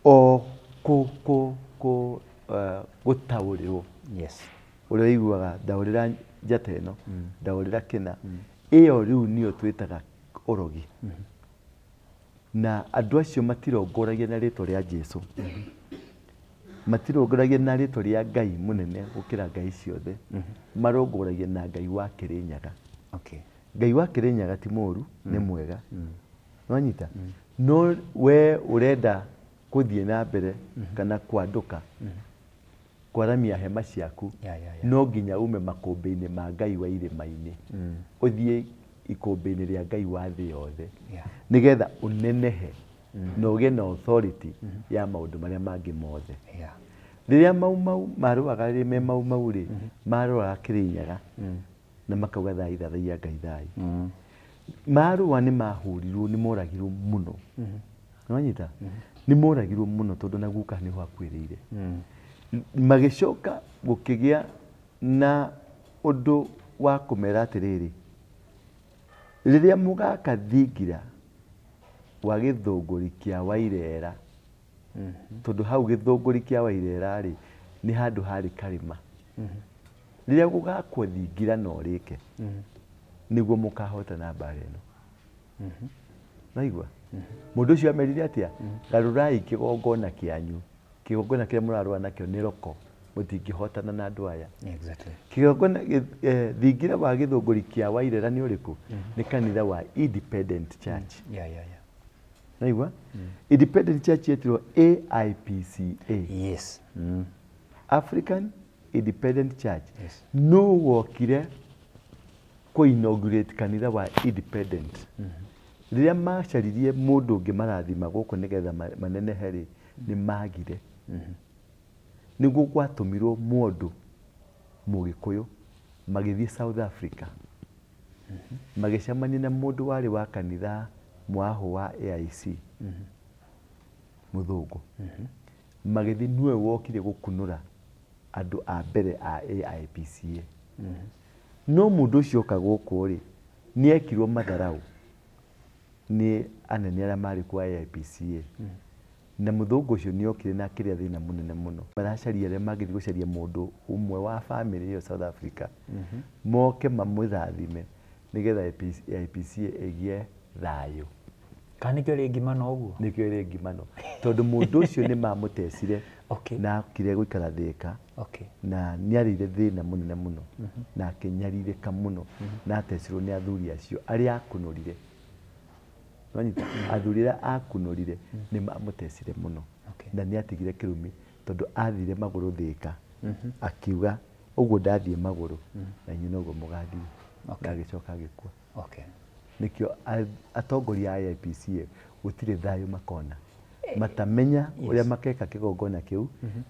O gũtaũrĩrwo. Ũrĩa ũiguaga ndaũrĩra njata ĩno, ndaũrĩra kĩna, ĩyo rĩu nĩyo twĩtaga ũrogi. Na andũ acio matirongoragia na rĩtwa rĩa Jesu. Matirongoragia na rĩtwa rĩa Ngai mũnene gũkĩra Ngai ciothe. Marongoragia na Ngai wa Kĩrĩnyaga. Ngai wa Kĩrĩnyaga ti mũru, nĩ mwega. Nwanyita? No we ũrenda gũthiĩ na mbere kana kwandũka, kwaramia hema ciaku, no nginya ume makũmbĩ-inĩ ma Ngai wa irĩma-inĩ, ũthiĩ ikũmbĩ-inĩ rĩa Ngai wa thĩ yothe, nĩgetha ũnenehe na ũgĩe na authority ya maũndũ marĩa mangĩ mothe. Rĩrĩa Mau Mau marũaga rĩ, me Mau Mau rĩ, marũaga Kĩrĩnyaga na makauga thai thathaiya Ngai thai. Marũa nĩ mahũrirwo, nĩ moragirwo mũno. Nĩwanyita? Nĩ moragirwo mũno tondũ na guka nĩho akuĩrĩire. Magĩcoka gũkĩgĩa na ũndũ wa kũmera atĩrĩrĩ, rĩrĩa mũgaka thingira wa gĩthũngũri kĩa Wairera, tondũ hau gĩthũngũri kĩa Wairera rĩ, nĩ handũ harĩ karĩma. Rĩrĩa gũgakwo thingira na ũrĩke, nĩguo mũkahotana mbara ĩno. Naigua? Mũndũ ũcio amerire atĩa? Garũrai kĩgongona kĩanyu. Kĩgongona kĩrĩa mũrarũa nakĩo nĩ roko. Mũtingĩhotana na andũ aya. Kĩgongona, thingira wa gĩthũngũri kĩa Wairera nĩ ũrĩkũ? Nĩ kanitha wa Independent Church. Naigua? Independent Church yetirwo AIPCA. African Independent Church. Nũ wokire kũ-inaugurate kanitha wa Independent? Rĩrĩa macaririe mũndũ ũngĩ marathima gũkũ nĩgetha manenehe rĩ, nĩ magire. Nĩguo gwatũmirwo mũndũ Mũgĩkũyũ magĩthiĩ South Africa. Magĩcemania na mũndũ warĩ wa kanitha mwahũ wa AIC, mũthũngũ. Magĩthiĩ nĩwe wokire gũkunũra andũ a mbere a AIPCA. No mũndũ ũcio oka gũkũ rĩ, nĩ ekirwo matharau nĩ anene arĩa marĩ kuo a AIPCA. Na mũthũngũ ũcio nĩ okire na akĩrĩa thĩna mũnene mũno. Maracaria arĩa mangĩthiĩ gũcaria mũndũ ũmwe wa bamĩrĩ ĩyo South Africa, moke mamũrathime nĩgetha AIPCA ĩgĩe thayũ. Kana nĩkĩo ĩrĩ ngimano ũguo? Nĩkĩo ĩrĩ ngimano. Tondũ mũndũ ũcio nĩ mamũtecire na okire gũikara Thĩka na nĩ arĩire thĩna mũnene mũno na akĩnyarirĩka mũno na atecirwo nĩ athuri acio arĩa akunũrire. Nwanyita? Athuri arĩa akunũrire nĩ mamũtecire mũno na nĩ atigire kĩrumi tondũ athire magũrũ Thĩka akiuga ũguo ndathiĩ magũrũ na inyuĩ noguo mũgathiĩ. Na agĩcoka agĩkua. Nĩkĩo atongoria a AIPCA gũtirĩ thayũ makona. Matamenya ũrĩa makeka kĩgongona kĩu,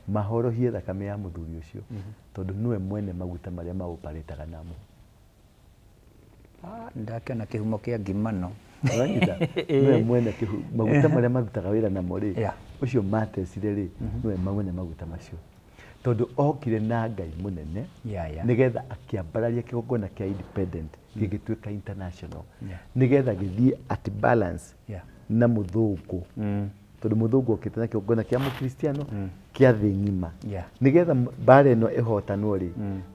mahorohie thakame ya mũthuri ũcio, tondũ nĩwe mwene maguta marĩa maũparĩtaga namo. Ndakĩona kĩhumo kĩa ngimano. Ũranyita? Nĩwe mwene maguta marĩa marutaga wĩra namo rĩ, ũcio matecire rĩ, nĩwe mwene maguta macio. Tondũ okire na Ngai mũnene, nĩgetha akĩambararia kĩgongona kĩa independent, gĩgĩtuĩka international. Nĩgetha gĩthiĩ at balance na mũthũngũ. Tondũ mũthũngũ okĩte na kĩgongona kĩa mũkristiano kĩa thĩ ng'ima. Nĩgetha mbara ĩno ĩhotanwo rĩ,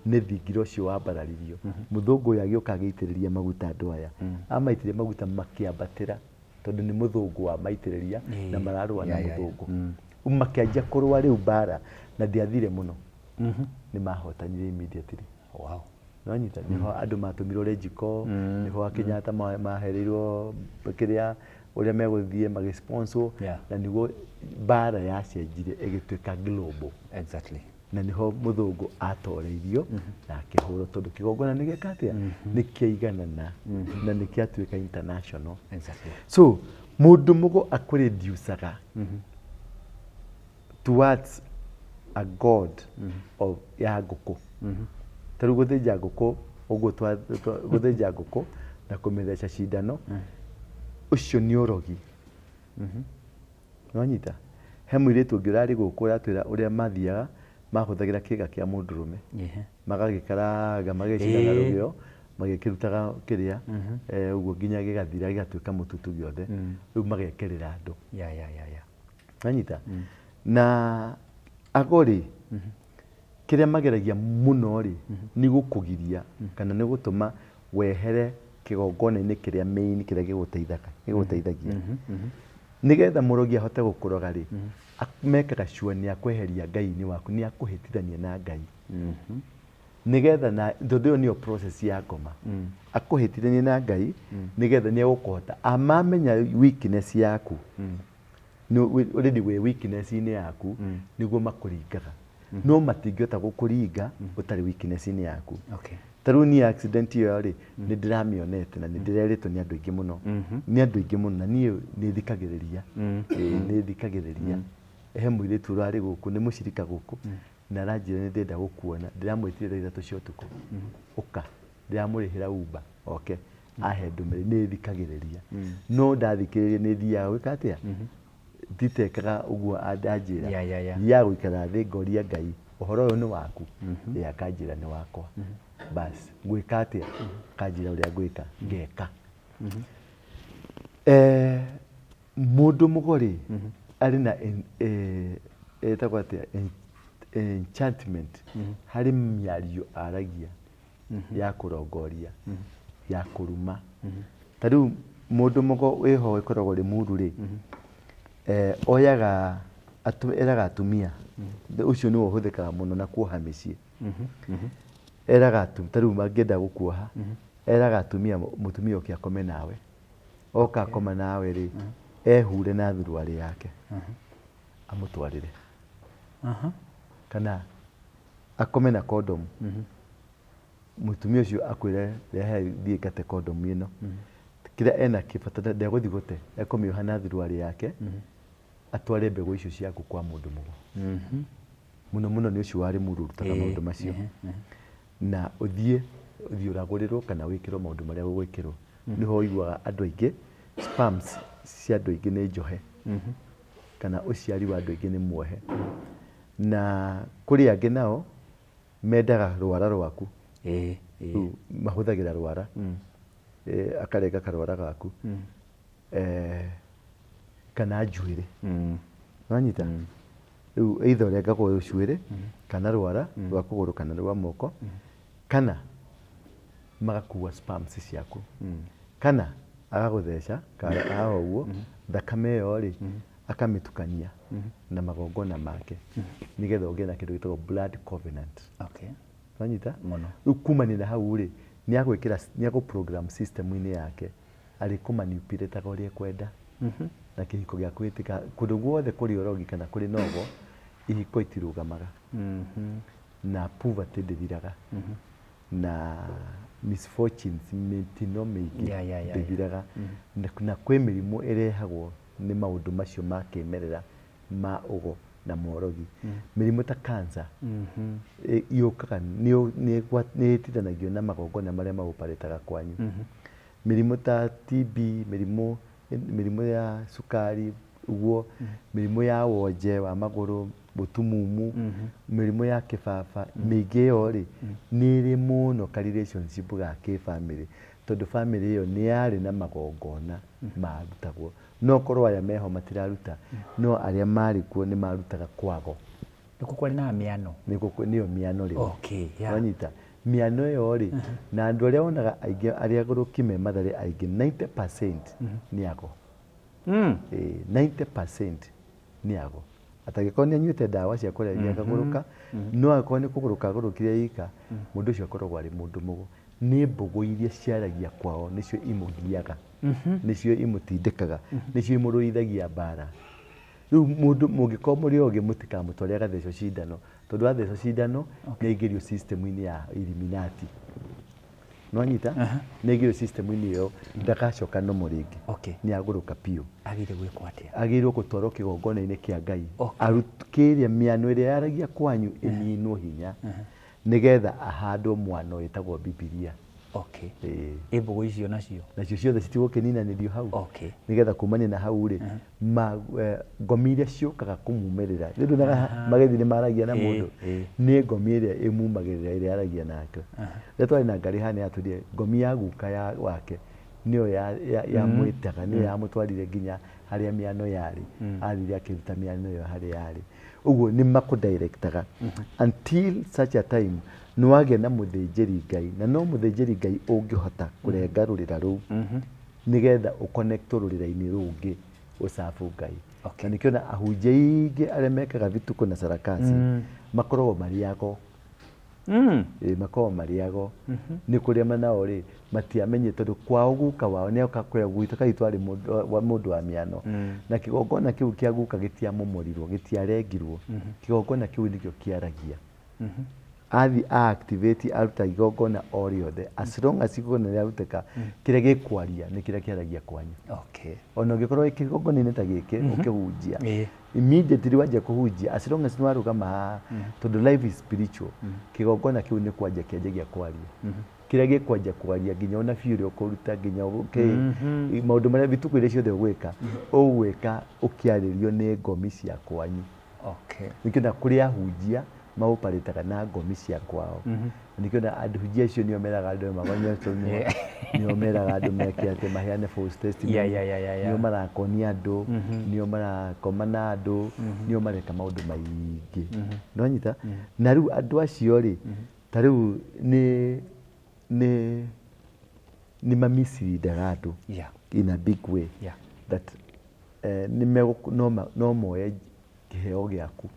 nĩ thingira ũcio wambararirio. Mũthũngũ ũyũ agĩũka agĩitĩrĩria maguta andũ aya. Amaitĩrĩria maguta makĩambatĩra. Tondũ nĩ mũthũngũ wa maitĩrĩria na mararũa na mũthũngũ. Makĩanjia kũrũa rĩu mbara na ndĩathire mũno. Nĩ mahotanire immediately. Nonyita nĩho andũ matũmirwo Rejiko, nĩho a Kenyatta mahereirwo kĩrĩa ũrĩa megũthiĩ magĩsponsor na nĩguo mbara yacenjire ĩgĩtuĩka global. Na nĩho mũthũngũ atoreirio na akĩhũrwo tondũ kĩgongona nĩ gĩeka atĩa? Nĩ kĩaiganana na nĩ kĩatuĩka international. So mũndũ mũgo akũreducaga towards a god of ya ngũkũ. Ta rĩu gũthĩnja ngũkũ ũguo gũthĩnja ngũkũ na kũmĩtheca cindano, ũcio nĩ ũrogi. Nĩwanyita? He mũirĩtu ũngĩ ũrarĩ gũkũ ũratwĩra ũrĩa mathiaga mahũthagĩra kĩga kĩa mũndũrũme. Magagĩkaranga magĩcina na rũgĩo magĩkĩrutaga kĩrĩa ũguo nginya gĩgathira gĩgatuĩka mũtutu gĩothe. Rĩu magekĩrĩra andũ. Nĩwanyita? Na ago rĩ, kĩrĩa mageragia mũno rĩ, nĩ gũkũgiria kana nĩ gũtũma wehere kĩgongona-inĩ kĩrĩa main kĩrĩa gĩgũteithagia. Nĩgetha mũrogi ahote gũkũroga rĩ, mekaga sure nĩ akweheria Ngai-inĩ waku, nĩ akũhĩtithania na Ngai. Nĩgetha na tondũ ĩyo nĩyo process ya ngoma. Akũhĩtithanie na Ngai nĩgetha nĩ egũkũhota. Amamenya weakness yaku. Already wĩ weakness-inĩ yaku nĩguo makũringaga. No matingĩhota gũkũringa ũtarĩ weakness-inĩ yaku. Ta rĩu niĩ accident ĩyo rĩ, nĩ ndĩramĩonete na nĩ ndĩrerĩtwo nĩ andũ aingĩ mũno. Nĩ andũ aingĩ mũno na niĩ nĩ thikagĩrĩria. Ĩĩ nĩ thikagĩrĩria. He mũirĩtu ũrarĩ gũkũ, nĩ mũcirika gũkũ, na aranjĩra nĩ ndĩrenda gũkuona. Ndĩramwĩtire thaa 3 cia ũtukũ. Ũka. Ndĩramũrĩhĩra Uber oke ahe ndũmĩrĩri. Nĩ thikagĩrĩria. No ndathikĩrĩria nĩ thiaga gwĩka atĩa? Nditekaga ũguo anjĩra. Thiaga gũikara thĩ ngoria Ngai, ũhoro ũyũ nĩ waku? Ĩĩ akanjĩra nĩ wakwa. Bas, ngwĩka atĩa? Akanjĩra ũrĩa ngwĩka, ngeka. Mũndũ mũgo rĩ, arĩ na ĩtagwo atĩa? Enchantment harĩ mĩario aragia ya kũrongoria, ya kũruma. Ta rĩu mũndũ mũgo wĩho ĩkoragwo Limuru rĩ, oyaga eraga atumia, ũcio nĩwe ũhũthĩkaga mũno na kuoha mĩciĩ. Eraga ta rĩu mangĩenda gũkuoha, eraga atumia mũtumia oke akome nawe. Oka akoma nawe rĩ, ehure na thuruarĩ yake, amũtwarĩre. Kana akome na kondomu. Mũtumia ũcio akwĩre rehe thiĩ ngate kondomu ĩno. Kĩrĩa ena kĩbata ndegũthiĩ gũte, ekũmĩoha na thuruarĩ yake, atware mbegũ icio ciaku kwa mũndũ mũgo. Mũno mũno nĩ ũcio wa Limuru ũrutaga maũndũ macio. Na ũthiĩ ũragũrĩrwo kana wĩkĩrwo maũndũ marĩa ũgwĩkĩrwo. Nĩho ũiguaga andũ aingĩ sperms cia andũ aingĩ nĩ njohe. Kana ũciari wa andũ aingĩ nĩ muohe. Na kũrĩ angĩ nao mendaga rwara rwaku. Rĩu mahũthagĩra rwara. Akarenga karwara gaku. Kana njuĩrĩ. Nĩwanyita? Rĩu either ũrengagwo njuĩrĩ kana rwara rwa kũgũrũ kana rwa moko kana magakua sperms ciaku. Kana agagũtheca kara haha ũguo, thakame ĩyo rĩ, akamĩtukania na magongona make nĩgetha ũgĩe na kĩndũ gĩtagwo blood covenant. Wanyita? Mũno. Rĩu kumania na hau rĩ, nĩ agwĩkĩra, nĩ agũ program system-inĩ yake, arĩkũ manipulate ũrĩa ekwenda. Na kĩhiko gĩaku gĩtika, kũndũ guothe kũrĩ ũrogi kana kũrĩ na ũgo, ihiko itirũgamaga. Na poverty ndĩthiraga. Na misfortunes, mĩtino mĩingĩ ndĩthiraga. Na kwĩ mĩrimũ ĩrehagwo nĩ maũndũ macio ma kĩmerera ma ũgo na morogi. Mĩrimũ ta cancer, yũkaga, nĩ ĩtithanagio na magongona marĩa maũparĩtaga kwanyu. Mĩrimũ ta TB, mĩrimũ ya cukari, ũguo, mĩrimũ ya wonje wa magũrũ, ũtumumu, mĩrimũ ya kĩbaba, mĩingĩ ĩyo rĩ, nĩ ĩrĩ mũno ka relationship ga kĩbamĩrĩ, tondũ bamĩrĩ ĩyo nĩ yarĩ na magongona marutagwo. No korwo aya meho matiraruta, no arĩa marĩ kuo nĩ marutaga kwago. Nĩkuo kwarĩ na mĩano? Nĩkuo nĩyo mĩano rĩu. Wanyita? Mĩano ĩyo rĩ, na andũ arĩa wonaga aingĩ arĩa agũrũki me Mathare aingĩ 90% nĩ ago. 90% nĩ ago. Atangĩkorwo nĩ anyuĩte ndawa cia kũrebia akagũrũka, no angĩkorwo nĩ kũgũrũka agũrũkire ika, mũndũ ũcio akoragwo arĩ mũndũ mũgo. Nĩ mbũgũ iria ciaragia kwao nĩcio imũgiaga, nĩcio imũtindĩkaga, nĩcio imũrũithagia mbara. Rĩu mũndũ mũngĩkorwo mũrĩ ogĩ mũtikamũtware agathecwo cindano, tondũ athecwo cindano nĩ aingĩrio system-inĩ ya Illuminati. Nĩwanyita? Nĩ aingĩrio system-inĩ ĩyo ndagacoka normal rĩngĩ. Nĩ agũrũka biũ. Agĩrĩire gwĩkwo atĩa? Agĩrĩirwo gũtwarwo kĩgongona-inĩ kĩa Ngai. Kĩrĩa mĩano ĩrĩa yaragia kwanyu ĩninwo hinya. Nĩgetha ahandwo mwano wĩtagwo Bibilia. Ĩĩ. Ĩ mbũgũ icio nacio? Nacio ciothe citigũkĩninanĩrio hau. Nĩgetha kumania na hau rĩ, ngomi iria ciũkaga kũmumĩrĩra. Rĩu ndonaga magĩthiĩ nĩ maragia na mũndũ. Nĩ ngomi ĩrĩa ĩmumagĩrĩra ĩrĩa yaragia nake. Rĩrĩa twarĩ na ngari haha nĩ yatwĩrire ngomi ya guka wake nĩyo yamwĩtaga, nĩyo yamũtwarire nginya harĩa mĩano yarĩ. Athire akĩruta mĩano ĩyo harĩa yarĩ. Ũguo nĩ makũdirectaga until such a time nĩ wagĩa na mũthĩnjĩri Ngai, na no mũthĩnjĩri Ngai ũngĩhota kũrenga rũrĩra rũu nĩgetha ũconnect rũrĩra-inĩ rũngĩ ũcabu Ngai. Na nĩkĩo na ahunjia aingĩ arĩa mekaga vituko na sarakasi makoragwo marĩ ago. Ĩĩ, makoragwo marĩ ago. Nĩ kũrĩa nao rĩ matiamenyire tondũ kwao guka wao nĩ oka kũrĩa gwitũ kaitũ arĩ mũndũ wa mĩano. Na kĩgongona kĩu kĩa guka gĩtiamomorirwo, gĩtiarengirwo. Kĩgongona kĩu nĩkĩo kĩaragia. Athi a activate aruta igongona o rĩothe, as long as igongona rĩarutĩka, kĩrĩa gĩkwaria nĩ kĩrĩa kĩaragia kwanyu. Ona ũngĩkorwo wĩ kĩgongona-inĩ ta gĩkĩ ũkĩhunjia, immediately wanjia kũhunjia, as long as nĩwarũgama haha, tondũ life is spiritual, kĩgongona kĩu nĩ kwanjia kĩanjagia kwaria. Kĩrĩa gĩkwanjia kwaria nginya ona biũ ũrĩa ũkũruta, nginya maũndũ marĩa bituko iria ciothe ũgwĩka, ũgwĩka ũkĩarĩrio nĩ ngomi cia kwanyu. Nĩkĩo na kũrĩ ahunjia maoparĩtaga na ngomi cia kwao. Nĩkĩo na ahunjia acio nĩo meraga andũ magonye tũnua, nĩo meraga andũ meke atĩ maheane false testimony, nĩo marakonia andũ, nĩo marakoma na andũ, nĩo mareka maũndũ maingĩ. Nĩwanyita? Na rĩu andũ acio rĩ, ta rĩu nĩ mamisleadaga andũ in a big way. That no moe kĩheo gĩaku.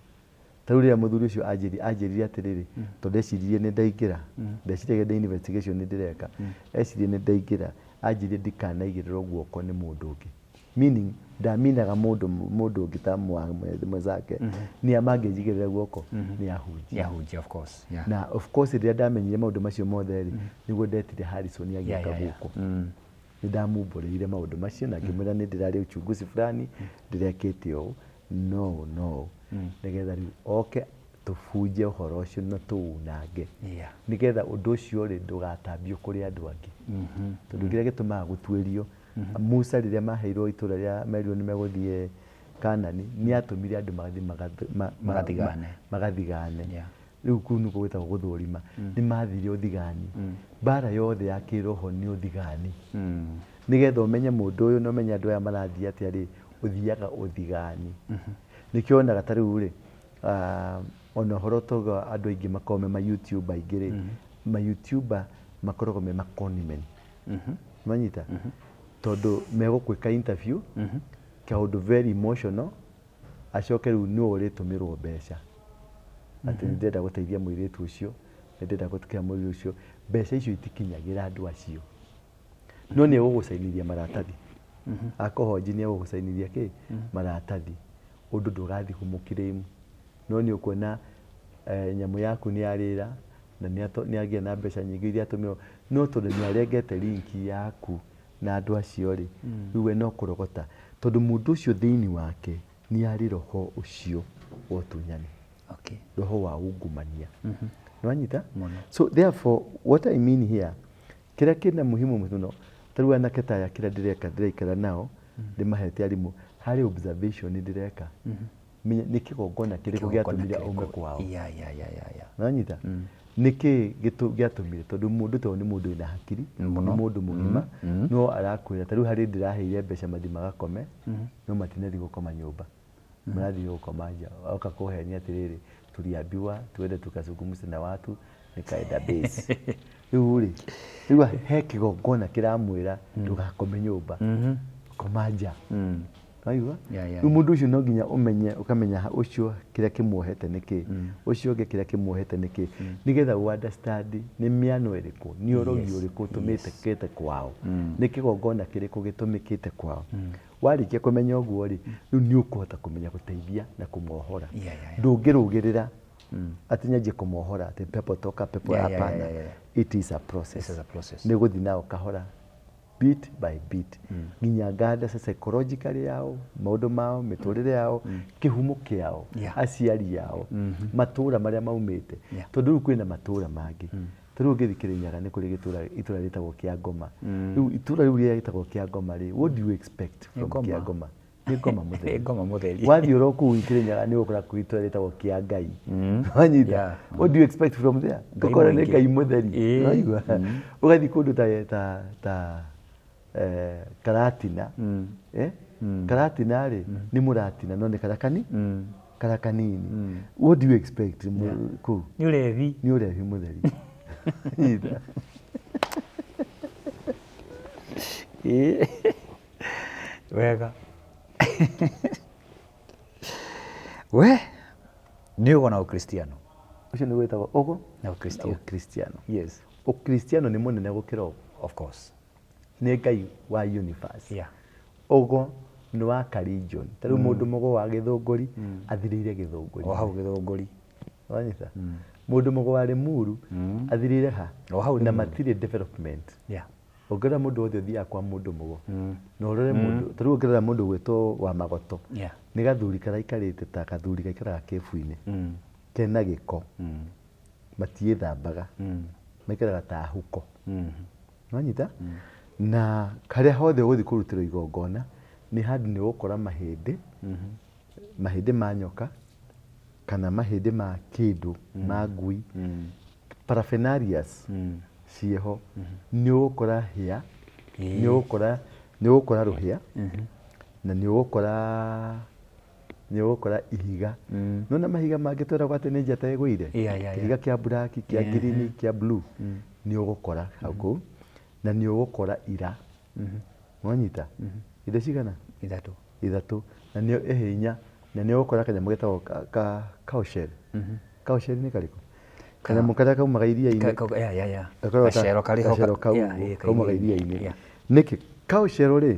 Ta rĩu rĩrĩa mũthuri ũcio anjĩrire atĩrĩrĩ, tondũ ndeciririe nĩ ndaingĩra, ndeciragia ndĩ investigation nĩ ndĩreka, eciririe nĩ ndaingĩra, anjĩrire ndikanaigĩrĩrwo guoko nĩ mũndũ ũngĩ. Meaning, ndaminaga mũndũ ũngĩ ta mwenzake, nĩ a mangĩnjigĩrĩra guoko, nĩ ahunjia. Nĩ ahunjia, of course. Na of course rĩrĩa ndamenyire maũndũ macio mothe rĩ, nĩguo ndetire Harrison agĩũka gũkũ. Nĩ ndamumbũrĩire maũndũ macio na ngĩmwĩra nĩ ndĩrarĩ uchunguzi fulani, ndĩrekĩte ũũ, no, no. Nĩgetha rĩu oke tũbunje ũhoro ũcio na tũunange. Nĩgetha ũndũ ũcio rĩ ndũgatambio kũrĩ andũ angĩ. Tondũ kĩrĩa gĩtũmaga gũtuĩrio, Musa rĩrĩa maheirwo itũũra rĩa merirwo nĩ megũthiĩ Kanani, nĩ atũmire andũ mathiĩ Magathigane. magathigane. Rĩu kũu nĩkuo gwĩtagwo gũthũrima. Nĩ mathire ũthigani. Mbara yothe ya kĩroho nĩ ũthigani. Nĩgetha ũmenye mũndũ ũyũ na ũmenye andũ aya marathiĩ atĩa rĩ, ũthiaga ũthigani. Nĩkĩo wonaga ta rĩu rĩ, ona ũhoro tauga andũ aingĩ makoragwo me ma YouTuber aingĩ rĩ, ma YouTuber makoragwo me ma conmen. Nĩwanyita? Tondũ megũkwĩka interview, kaũndũ very emotional, acoke rĩu nĩwe ũrĩtũmĩrwo mbeca. Atĩ nĩ ndĩrenda gũteithia mũirĩtu ũcio, nĩ ndĩrenda gũteithia mũirĩtu ũcio. Mbeca icio itikinyagĩra andũ acio. No nĩ egũgũcainithia maratathi. Akũhonji nĩ egũgũcainithia kĩ? Maratathi. Ũndũ ndũgathiĩ kũmũclaim. No nĩ ũkuona nyamũ yaku nĩ yarĩra, na nĩ agĩa na mbeca nyingĩ iria atũmĩrwo. No tondũ nĩ arengete link yaku na andũ acio rĩ, rĩu we no kũrogota. Tondũ mũndũ ũcio thĩinĩ wake nĩ arĩ roho ũcio wa ũtunyani. Roho wa ungumania. Nĩwanyita? So therefore what I mean here, kĩrĩa kĩna muhimu mũno, ta rĩu anake ta aya kĩrĩa ndĩreka, ndĩraikara nao, ndĩmahete arimũ, harĩ observation ndĩreka. Menya nĩ kĩgongona kĩrĩkũ Kĩgongona gĩatũmire kĩrĩkũ? aume kwao. Nĩwanyita? Nĩkĩ gĩatũmire? Tondũ mũndũ ta ũyũ nĩ mũndũ wĩna hakiri, nĩ mũndũ mũgima, no arakwĩra, ta rĩu harĩ ndĩraheire mbeca mathiĩ magakome, no matinathiĩ gũkoma nyũmba. Marathiĩ gũkoma nja. Oka kũhenia atĩrĩrĩ, tuliambiwa tuende tukazungumze na watu, nikaenda base. Rĩu rĩ, rĩu he kĩgongona kĩramwĩra ndũgakome nyũmba, koma nja. Waigua? Yeah. Rĩu mũndũ ũcio no nginya ũmenye, ũkamenya ũcio kĩrĩa kĩmuohete nĩ kĩ, ũcio ũngĩ kĩrĩa kĩmuohete nĩ kĩ, nĩgetha ũ understand nĩ mĩano ĩrĩkũ, nĩ ũrogi ũrĩkũ ũtũmĩkĩte kwao, nĩ kĩgongona kĩrĩkũ gĩtũmĩkĩte kwao. Warĩkia kũmenya ũguo rĩ, rĩu nĩ ũkũhota kũmenya gũteithia na kũmohora. Ndũngĩrũgĩrĩra atĩ nyanjie kũmohora atĩ pepo toka pepo, hapana. It is a process. This is a process. Nĩ gũthiĩ nao kahora, bit by bit, nginya nganda psychologically yao, maũndũ mao, mĩtũrĩre yao, kĩhumo kĩao, aciari ao, matũra marĩa maumĩte. Tondũ rĩu kwĩna matũra mangĩ. Ta rĩu ũngĩthiĩ Kĩrĩnyaga nĩ kũrĩ gĩtũra, itũra rĩtagwo Kĩangoma. Rĩu itũra rĩu rĩrĩa rĩtagwo Kĩangoma rĩ, what do you expect from Ngoma. Kĩangoma? Nĩ ngoma mũtheri. Nĩ ngoma mũtheri. Wathiĩ oro kũu Kĩrĩnyaga nĩ ũgũkora kwĩ itũra rĩtagwo Kĩa Ngai. Wanyita? What do you expect from there? Ngai Ũkora nĩ mũingĩ. Ngai mũtheri. Waigua? Ũgathiĩ kũndũ ta Karatina. Eh? Karatina rĩ, nĩ mũratina no nĩ karakani? Karakanini. What do you expect kũu? Nĩ ũrevi. Nĩ ũrevi mũtheri. Nyita. Wega. We nĩ ũgo na ũkristiano. Ũcio nĩ wĩtagwo ũgo Na ũkristiano. Ũkristiano. Yes. Ũkristiano nĩ mũnene gũkĩra ũgo. Of course. Nĩ Ngai wa universe. Ũgo nĩ wa ka-region. Ta rĩu mũndũ mũgo wa Gĩthũngũri athirĩire Gĩthũngũri. O hau Gĩthũngũri. Wanyita? Mũndũ mũgo wa Limuru athirĩire ha? O hau Na Limuru. matirĩ development. Ũngĩrora mũndũ wothe ũthiaga kwa mũndũ mũgo, na ũrore mũndũ, ta rĩu ũngĩrora mũndũ ũgwĩtwo wa Magoto, nĩ gathuri karaikarĩte ta gathuri gaikaraga kĩbu-inĩ, kena gĩko, matiĩthambaga, maikaraga ta huko. Wanyita? Na harĩa hothe ũgũthiĩ kũrutĩrwo igongona, nĩ handũ nĩ ũgũkora mahĩndĩ, mahĩndĩ ma nyoka, kana mahĩndĩ ma kĩndũ, ma ngui, paraphernalias ciĩho, nĩ ũgũkora hĩa, nĩ ũgũkora rũhĩa, na nĩ ũgũkora ihiga. Nĩwona mahiga mangĩ tweragwo atĩ nĩ njata ĩgũire? Kĩhiga kĩa black, kĩa green, kĩa blue, nĩ ũgũkora hau kũu, na nĩ ũgũkora ira. Wanyita? Indo cigana? Ithatũ. Ithatũ. Na nĩ ĩhĩ inya, na nĩ ũgũkora kanyamũ getagwo cowshell. Cowshell nĩ karĩkũ? Kanyamũ karĩa kaumaga iria-inĩ. Gakoragwo ta Gacero karĩ ho gacero kau kaumaga iria-inĩ. Nĩkĩ? Cowshell rĩ,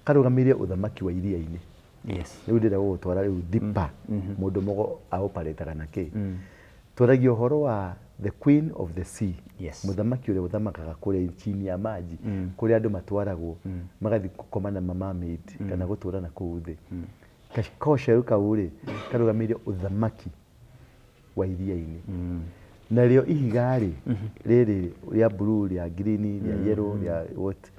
karũgamĩrĩire ũthamaki wa iria-inĩ. Rĩu ndĩrenda gũgũtwara rĩu deeper. Mũndũ mũgo aoperataga na kĩ? Twaragia ũhoro wa the queen of the sea. Mũthamaki ũrĩa ũthamakaga kũrĩa chini ya maji, kũrĩa andũ matwaragwo, magathiĩ gũkoma na mermaid, kana gũtũra na kũu thĩ. Cowshell kau rĩ, karũgamĩrĩire ũthamaki wa iria-inĩ. Narĩo ihiga rĩ, rĩrĩ rĩa blue, rĩa green, rĩa yellow, rĩa what,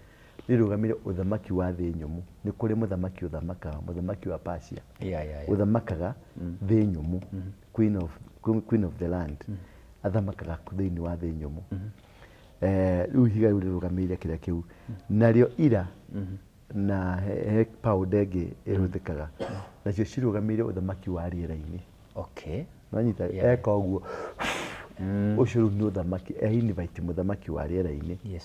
rĩrũgamĩrĩire ũthamaki wa thĩ nyũmũ. Nĩ kũrĩ mũthamaki ũthamakaga, mũthamaki wa Persia. Ũthamakaga thĩ nyũmũ, queen of the land. Athamakaga thĩinĩ wa thĩ nyũmũ. Rĩu ihiga rĩu rĩrũgamĩrĩire kĩrĩa kĩu. Narĩo ira, na he powder ĩngĩ ĩhũthĩkaga. Nacio cirũgamĩrĩire ũthamaki wa rĩera-inĩ. Wanyita? Eka ũguo. Ũcio rĩu nĩ ũthamaki, e invite mũthamaki wa rĩera-inĩ.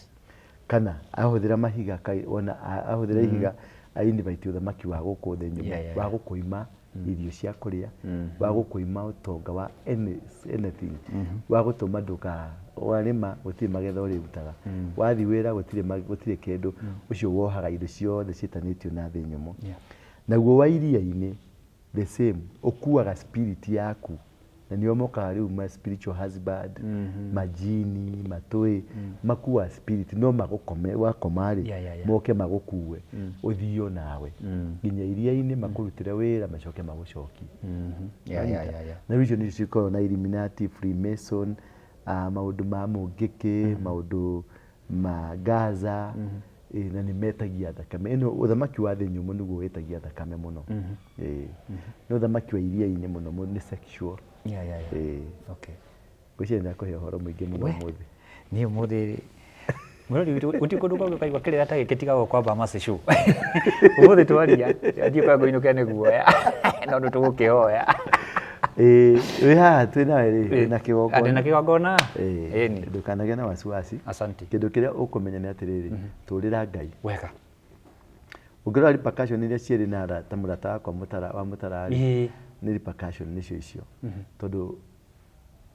Kana ahũthĩra mahiga, ona ahũthĩra ihiga, a invite ũthamaki wa gũkũ thĩ nyũmũ, wa gũkũima irio cia kũrĩa, wa gũkũima ũtonga wa anything, wa gũtũma ndũka, warĩma gũtirĩ magetha ũrĩrutaga, wathiĩ wĩra gũtirĩ kĩndũ, ũcio wohaga indo ciothe ciĩtanĩtio na thĩ nyũmũ. Naguo wa iria-inĩ the same, ũkuaga spirit yaku, na nĩo mokaga rĩu ma spiritual husband, majini, matũĩ, makuaga spirit, no magũkome, wakoma rĩ, moke magũkue, ũthio nawe. Nginya iria-inĩ makũrutĩre wĩra, macoke magũcokie. Na rĩu icio nĩcio cikoragwo na Illuminati, Freemason, maũndũ ma mũngĩkĩ, maũndũ ma Gaza, na nĩ metagia thakame. Ĩno ũthamaki wa thĩ nyũmũ nĩguo wĩtagia thakame mũno. Nĩ ũthamaki wa iria-inĩ mũno, nĩ sexual. Ngwĩciria nĩndakũhe ũhoro mũingĩ mũno ũmũthĩ. Niĩ ũmũthĩ mũrori witũ, gũtirĩ kũndũ kũngĩ ũkaigua kĩrĩra ta gĩkĩ tiga gũkwa Bama Show. Ũmũthĩ twaria, ndiũĩ kana ngũinũke nĩ guoya, no nĩ tũgũkĩhoya. Wĩ haha twĩ nawe rĩ, wĩna kĩgongona. Ndĩna kĩgongona? Ĩni. Ndũkanagĩe na wasiwasi. Asante. Kĩndũ kĩrĩa ũkũmenya nĩ atĩrĩrĩ, tũrĩra Ngai. Wega. Ũngĩrora repercussion iria ciĩrĩ na ta mũrata wakwa mũtara wa mũtara rĩ, nĩ repercussion nĩcio icio, tondũ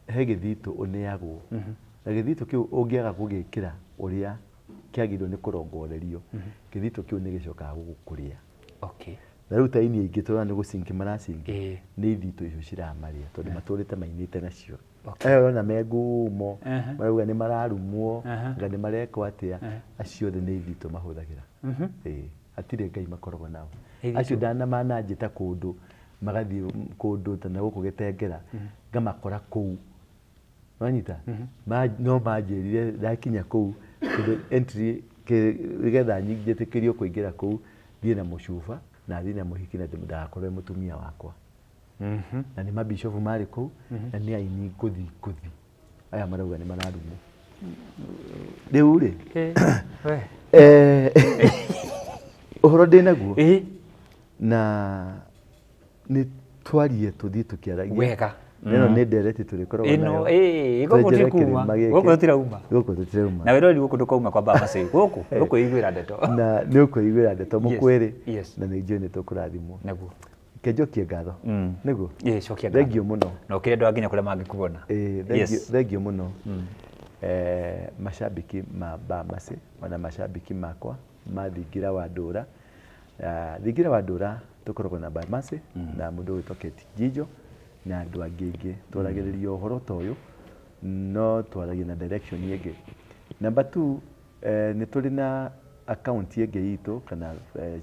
he gĩthitũ ũneagwo, na gĩthitũ kĩu ũngĩaga gũgĩkĩra ũrĩa kĩagĩrĩirwo nĩ kũrongorerio, gĩthitũ kĩu nĩ gĩcokaga gũgũkũrĩa. Na rĩu ta aini aingĩ tũrona nĩ gũcinki maracinki, nĩ ithitũ icio ciramarĩa, tondũ matũrĩte mainĩte nacio. Aya ũrona me ngumo, marauga nĩ mararumwo, nga nĩ marekwo atĩa, acio othe nĩ ithitũ mahũthagĩra. Ĩĩ, hatirĩ Ngai makoragwo nao. Nĩ ithitũ. Acio ndanamananjĩta kũndũ, magathiĩ kũndũ ta na gũkũ Gĩtengera, ngamakora kũu. Wanyita? No manjĩrire ndakinya kũu, tondũ entry nĩgetha njĩtĩkĩrio kũingĩra kũu, thiĩ na mũcuba, na thiĩ na mũhiki na ndagakorwo e mũtumia wakwa. Na nĩ mabishofu marĩ kũu, na nĩ aini ngũthi ngũthi. Aya marauga nĩ mararumwo. Rĩu rĩ, We. Ũhoro ndĩ naguo na nĩ twarie tũthiĩ tũkĩaragia. Wega. Ĩno nĩ ndereti tũrĩkoragwo Ĩno, nayo. Gũkũ Twenjere tũtikuma. kĩrĩma gĩkĩ. Gũkũ tũtirauma. Gũkũ tũtirauma. Na wĩrori gũkũ ndũkauma kwa Baba Sei. Gũkũ, ũkwĩiguĩra ndeto. Na nĩ ũkwĩiguĩra ndeto mũkwĩrĩ. Na nĩ njũĩ nĩ tũkũrathimwo. Nĩguo. Reke njokie ngatho. Nĩguo? Ĩĩ, cokia ngatho. Thengiũ mũno. Na ũkĩre andũ a nginya kũrĩa mangĩkuona. Ĩĩ, thengiũ, thengiũ mũno. Macambĩki ma Bamasi, ona macambĩki makwa ma Thingira wa Ndũra. Thingira wa Ndũra tũkoragwo na Bamasi na mũndũ ũgwĩtwo Kate Njijo na andũ angĩ aingĩ. Twaragĩrĩria ũhoro ta ũyũ, no twaragia na direction ĩngĩ. Number two, nĩ tũrĩ na account ĩngĩ itũ kana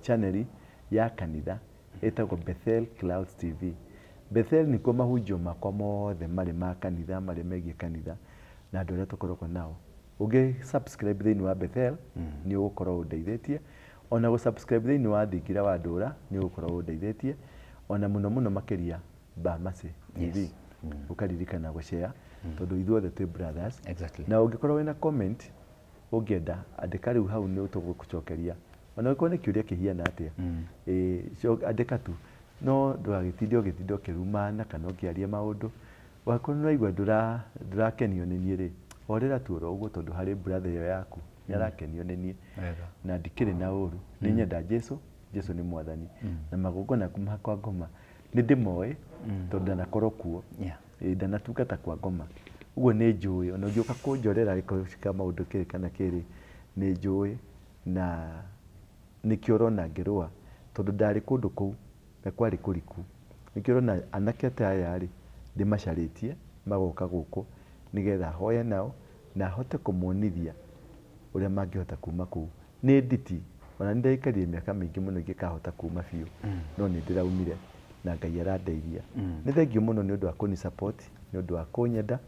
channel ya kanitha ĩtagwo Bethel Clouds TV. Bethel nĩkuo mahunjio makwa mothe marĩ ma kanitha, marĩa megiĩ kanitha na andũ arĩa tũkoragwo nao. Ũngĩ subscribe thĩinĩ wa Bethel, nĩ ũgũkorwo ũndeithĩtie. Ona gũ subscribe thĩinĩ wa Thingira wa Ndũra, nĩ ũgũkorwo ũndeithĩtie. Ona mũno mũno makĩria Bamasi TV. Ũkaririkana gũ share, tondũ ithuothe twĩ brothers. Na ũngĩkorwo wĩna comment ũngĩenda, andĩka rĩu hau nĩ tũgũgũcokeria. Ona ũngĩkorwo nĩ kĩũria kĩhiana atĩa, andĩka tu. No ndũgagĩtinde ũgĩtinda ũkĩrumana kana ũkĩaria maũndũ. Wakorwo nĩ waigua ndũrakenio nĩ niĩ rĩ, horera tu oro ũguo, tondũ harĩ brother ĩyo yaku nĩ arakenio nĩ niĩ. Na ndikĩrĩ na ũru. Nĩ nyenda Jesu, Jesu nĩ mwathani. Na magongona ma kwa ngoma nĩ ndĩmoĩ, tondũ ndanakorwo kuo. Ĩĩ, ndanatungata kwa ngoma. Ũguo nĩ njũĩ, ona ũngĩũka kũnjorera gĩko maũndũ kĩrĩ kana kĩrĩ, nĩ njũĩ. Na nĩkĩo ũrona ngĩrũa, tondũ ndarĩ kũndũ kũu na kwarĩ kũriku. Nĩkĩo ũrona anake ta aya rĩ, ndĩmacarĩtie magoka gũkũ nĩgetha hoye nao na hote kũmonithia ũrĩa mangĩhota kuma kũu. Nĩ nditi, ona nĩ ndaikarire mĩaka mĩingĩ mũno ingĩkahota kuma biũ, no nĩ ndĩraumire na Ngai arandeithia. Nĩ thengiũ mũno nĩ ũndũ wa kũni support, nĩ ũndũ wa kũnyenda,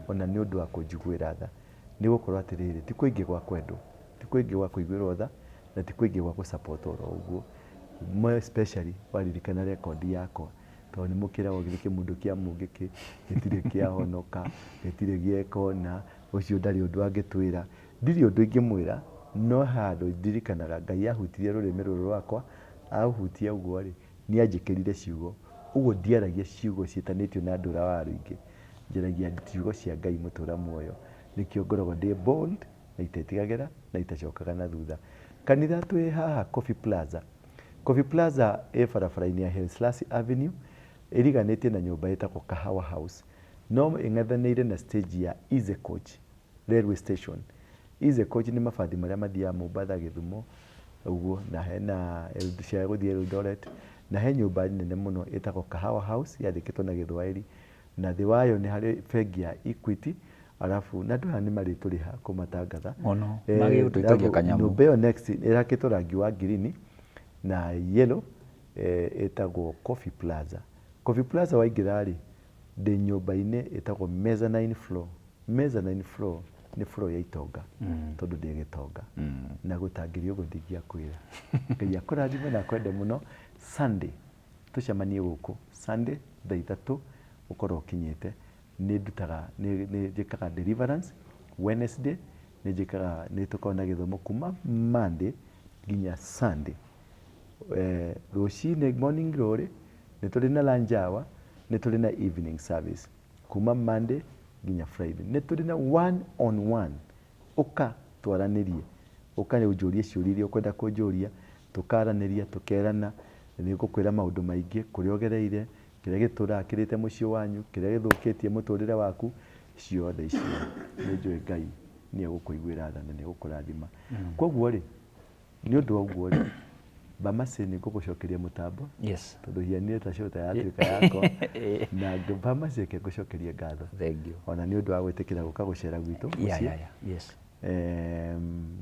ona nĩ ũndũ wa kũnjiguĩra tha. Nĩ gũkorwo atĩrĩrĩ, ti kũingĩ gwa kwendwo, ti kũingĩ gwa kũiguĩrwo tha, na ti kũingĩ gwa gũ support oro ũguo. More especially waririkana rekondi yakwa, tondũ nĩ mũkĩragwo githĩ kĩmũndũ kĩa mũngĩkĩ gĩtirĩ kĩahonoka, gĩtirĩ gĩeka ũna, ũcio ndarĩ ũndũ angĩtwĩra. Ndirĩ ũndũ ingĩmwĩra, no handũ ndirikanaga Ngai ahutirie rũrĩmĩ rũrũ rwakwa, ahutia ũguo rĩ, nĩ anjĩkĩrire ciugo. Ũguo ndiaragia ciugo ciĩtanĩtio na ndũra wa rũingĩ, njaragia ciugo cia Ngai mũtũra muoyo. Nĩkĩo ngoragwo ndĩ bold, na itetigagĩra, na itacokaga na thutha. Kanitha twĩ haha Coffee Plaza. Coffee Plaza ĩ barabara-inĩ ya Haile Selassie Avenue, ĩriganĩtie na nyũmba ĩtagwo Kahawa House, no ĩng'ethanĩire na stage ya Easy Coach railway station. Easy Coach nĩ mabathi marĩa mathiaga Mombatha, Gĩthumo, ũguo, na hena cia gũthiĩ Eldoret, na he nyũmba nene mũno ĩtagwo Kahawa House yandĩkĩtwo na Gĩthwaĩri, na thĩ wayo nĩ harĩ bengi ya Equity, arabu na andũ aya nĩ marĩtũrĩha kũmatangatha. Mũno, magĩgũtũikagia Arabu kanyamũ. Nyũmba ĩyo next ĩrakĩtwo rangi wa ngirini na yellow, ĩtagwo Coffee Plaza. Coffee Plaza waingĩra rĩ, ndĩ nyũmba-inĩ ĩtagwo mezzanine floor. Mezzanine floor nĩ floor ya itonga, tondũ ndĩ gĩtonga. Na gũtangĩrĩ ũguo ndingĩakwĩra. Ngai akũrathime na akwende mũno. Sunday tũcemanie gũkũ Sunday thaa 3 ũkorwo ũkinyĩte. Nĩ ndutaga, nĩ njĩkaga deliverance Wednesday, nĩ njĩkaga, nĩ tũkoragwo na gĩthomo kuma Monday nginya Sunday. Rũcinĩ morning glory, nĩ tũrĩ na lunch hour, nĩ tũrĩ na evening service kuma Monday nginya Friday. Nĩ tũrĩ na one on one, ũka twaranĩrie, ũka ũnjũrie ciũria iria ũkwenda kũnjũria. Tũkaranĩria, tũkerana, nĩ ngũkwĩra maũndũ maingĩ, kũrĩa ũgereire, kĩrĩa gĩtũraga kĩrĩte mũciĩ wanyu, kĩrĩa gĩthũkĩtie mũtũrĩre waku, ciothe icio nĩ njũĩ Ngai nĩ egũkũiguĩra tha na nĩ egũkũrathima. Koguo rĩ, nĩ ũndũ wa ũguo rĩ, Bamasi nĩ ngũgũcokeria mũtambo Yes. tondũ hianire ta show ta yatuĩka yakwa na Bamasi reke ngũcokerie ngatho Thank you. ona nĩ ũndũ wa gwĩtĩkĩra gũka gũcera gwitũ Yeah, mũciĩ. yeah. Yes.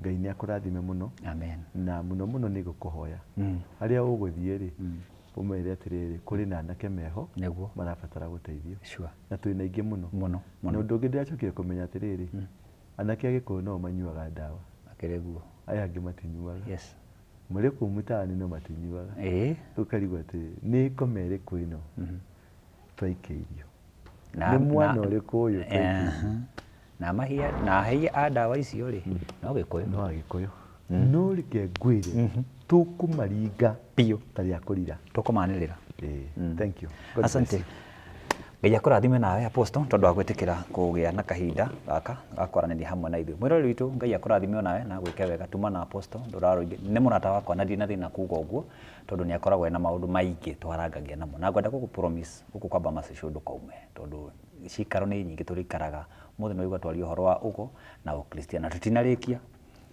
Ngai nĩ akũrathime mũno Amen. na mũno mũno nĩ ngũkũhoya harĩa ũgũthiĩ rĩ, ũmere atĩrĩrĩ, kũrĩ na anake meho Nĩguo. marabatara gũteithio Sure. na twĩna aingĩ mũno. Mũno, Na mũno. ũndũ ũngĩ ndĩracokire kũmenya atĩrĩrĩ, anake a Gĩkũyũ no manyuaga ndawa. Akĩrĩ guo. Aya angĩ matinyuaga. Yes. Marĩ kũu mtaani no matinyuaga. Ĩĩ. Ũkarigwo atĩrĩrĩ, nĩ ngoma ĩrĩkũ ĩno twaikĩirio? Na Nĩ mwana na ũrĩkũ ũyũ twaikĩirio? Na mahia na ahei a ndawa icio rĩ, no Gĩkũyũ. No Agĩkũyũ. No reke ngwĩre, tũkũmaringa Biũ. ta rĩa kũrira. Tũkũmanĩrĩra. Ĩĩ. Thank you. God bless Asante. you. Ngai akũrathime nawe Apostle tondũ wa gwĩtĩkĩra kũgĩa na kahinda gaka ga kwaranĩria hamwe na ithuĩ. Mwĩroreri witũ, Ngai akũrathime onawe na agwĩke wega. Tuma na Apostle ndũrarũingĩ. Nĩ mũrata wakwa na ndirĩ na thĩna kuga ũguo tondũ nĩ akoragwo ena maũndũ maingĩ twarangagia namo. Na ngwenda gũkũ promise gũkũ kwa Bamasi Show ndũkaume tondũ cikaro nĩ nyingĩ tũrĩikaraga. Ũmũthĩ nĩ waigua twaria ũhoro wa ũgo na ũkristiano na tũtinarĩkia.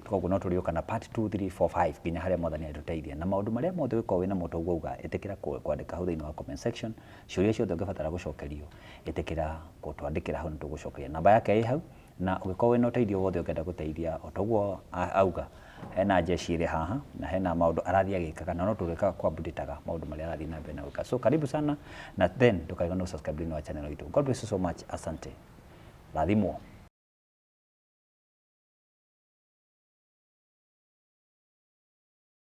Koguo no tũrĩũka na part 2, 3, 4, 5 nginya harĩa Mwathani arĩtũteithia. Na maũndũ marĩa mothe ũngĩkorwo wĩna mo toguo auga, ĩtĩkĩra kwandĩka hau thĩinĩ wa comment section. Ciũria ciothe ũngĩbatara gũcokerio, ĩtĩkĩra gũtwandĩkĩra hau nĩ tũgũcokeria. Namba yake ĩ hau, na ũngĩkorwo wĩna ũteithio wothe ũngĩenda gũteithia o toguo auga, hena jeshi ĩrĩ haha na hena maũndũ arathiĩ agĩkaga na no tũrĩkaga kũ update-aga maũndũ marĩa arathiĩ na mbere na gwĩka. So karibu sana na then ndũkariganĩrwo subscribe thĩinĩ wa channel itũ. God bless you so much. Asante. Rathimwo.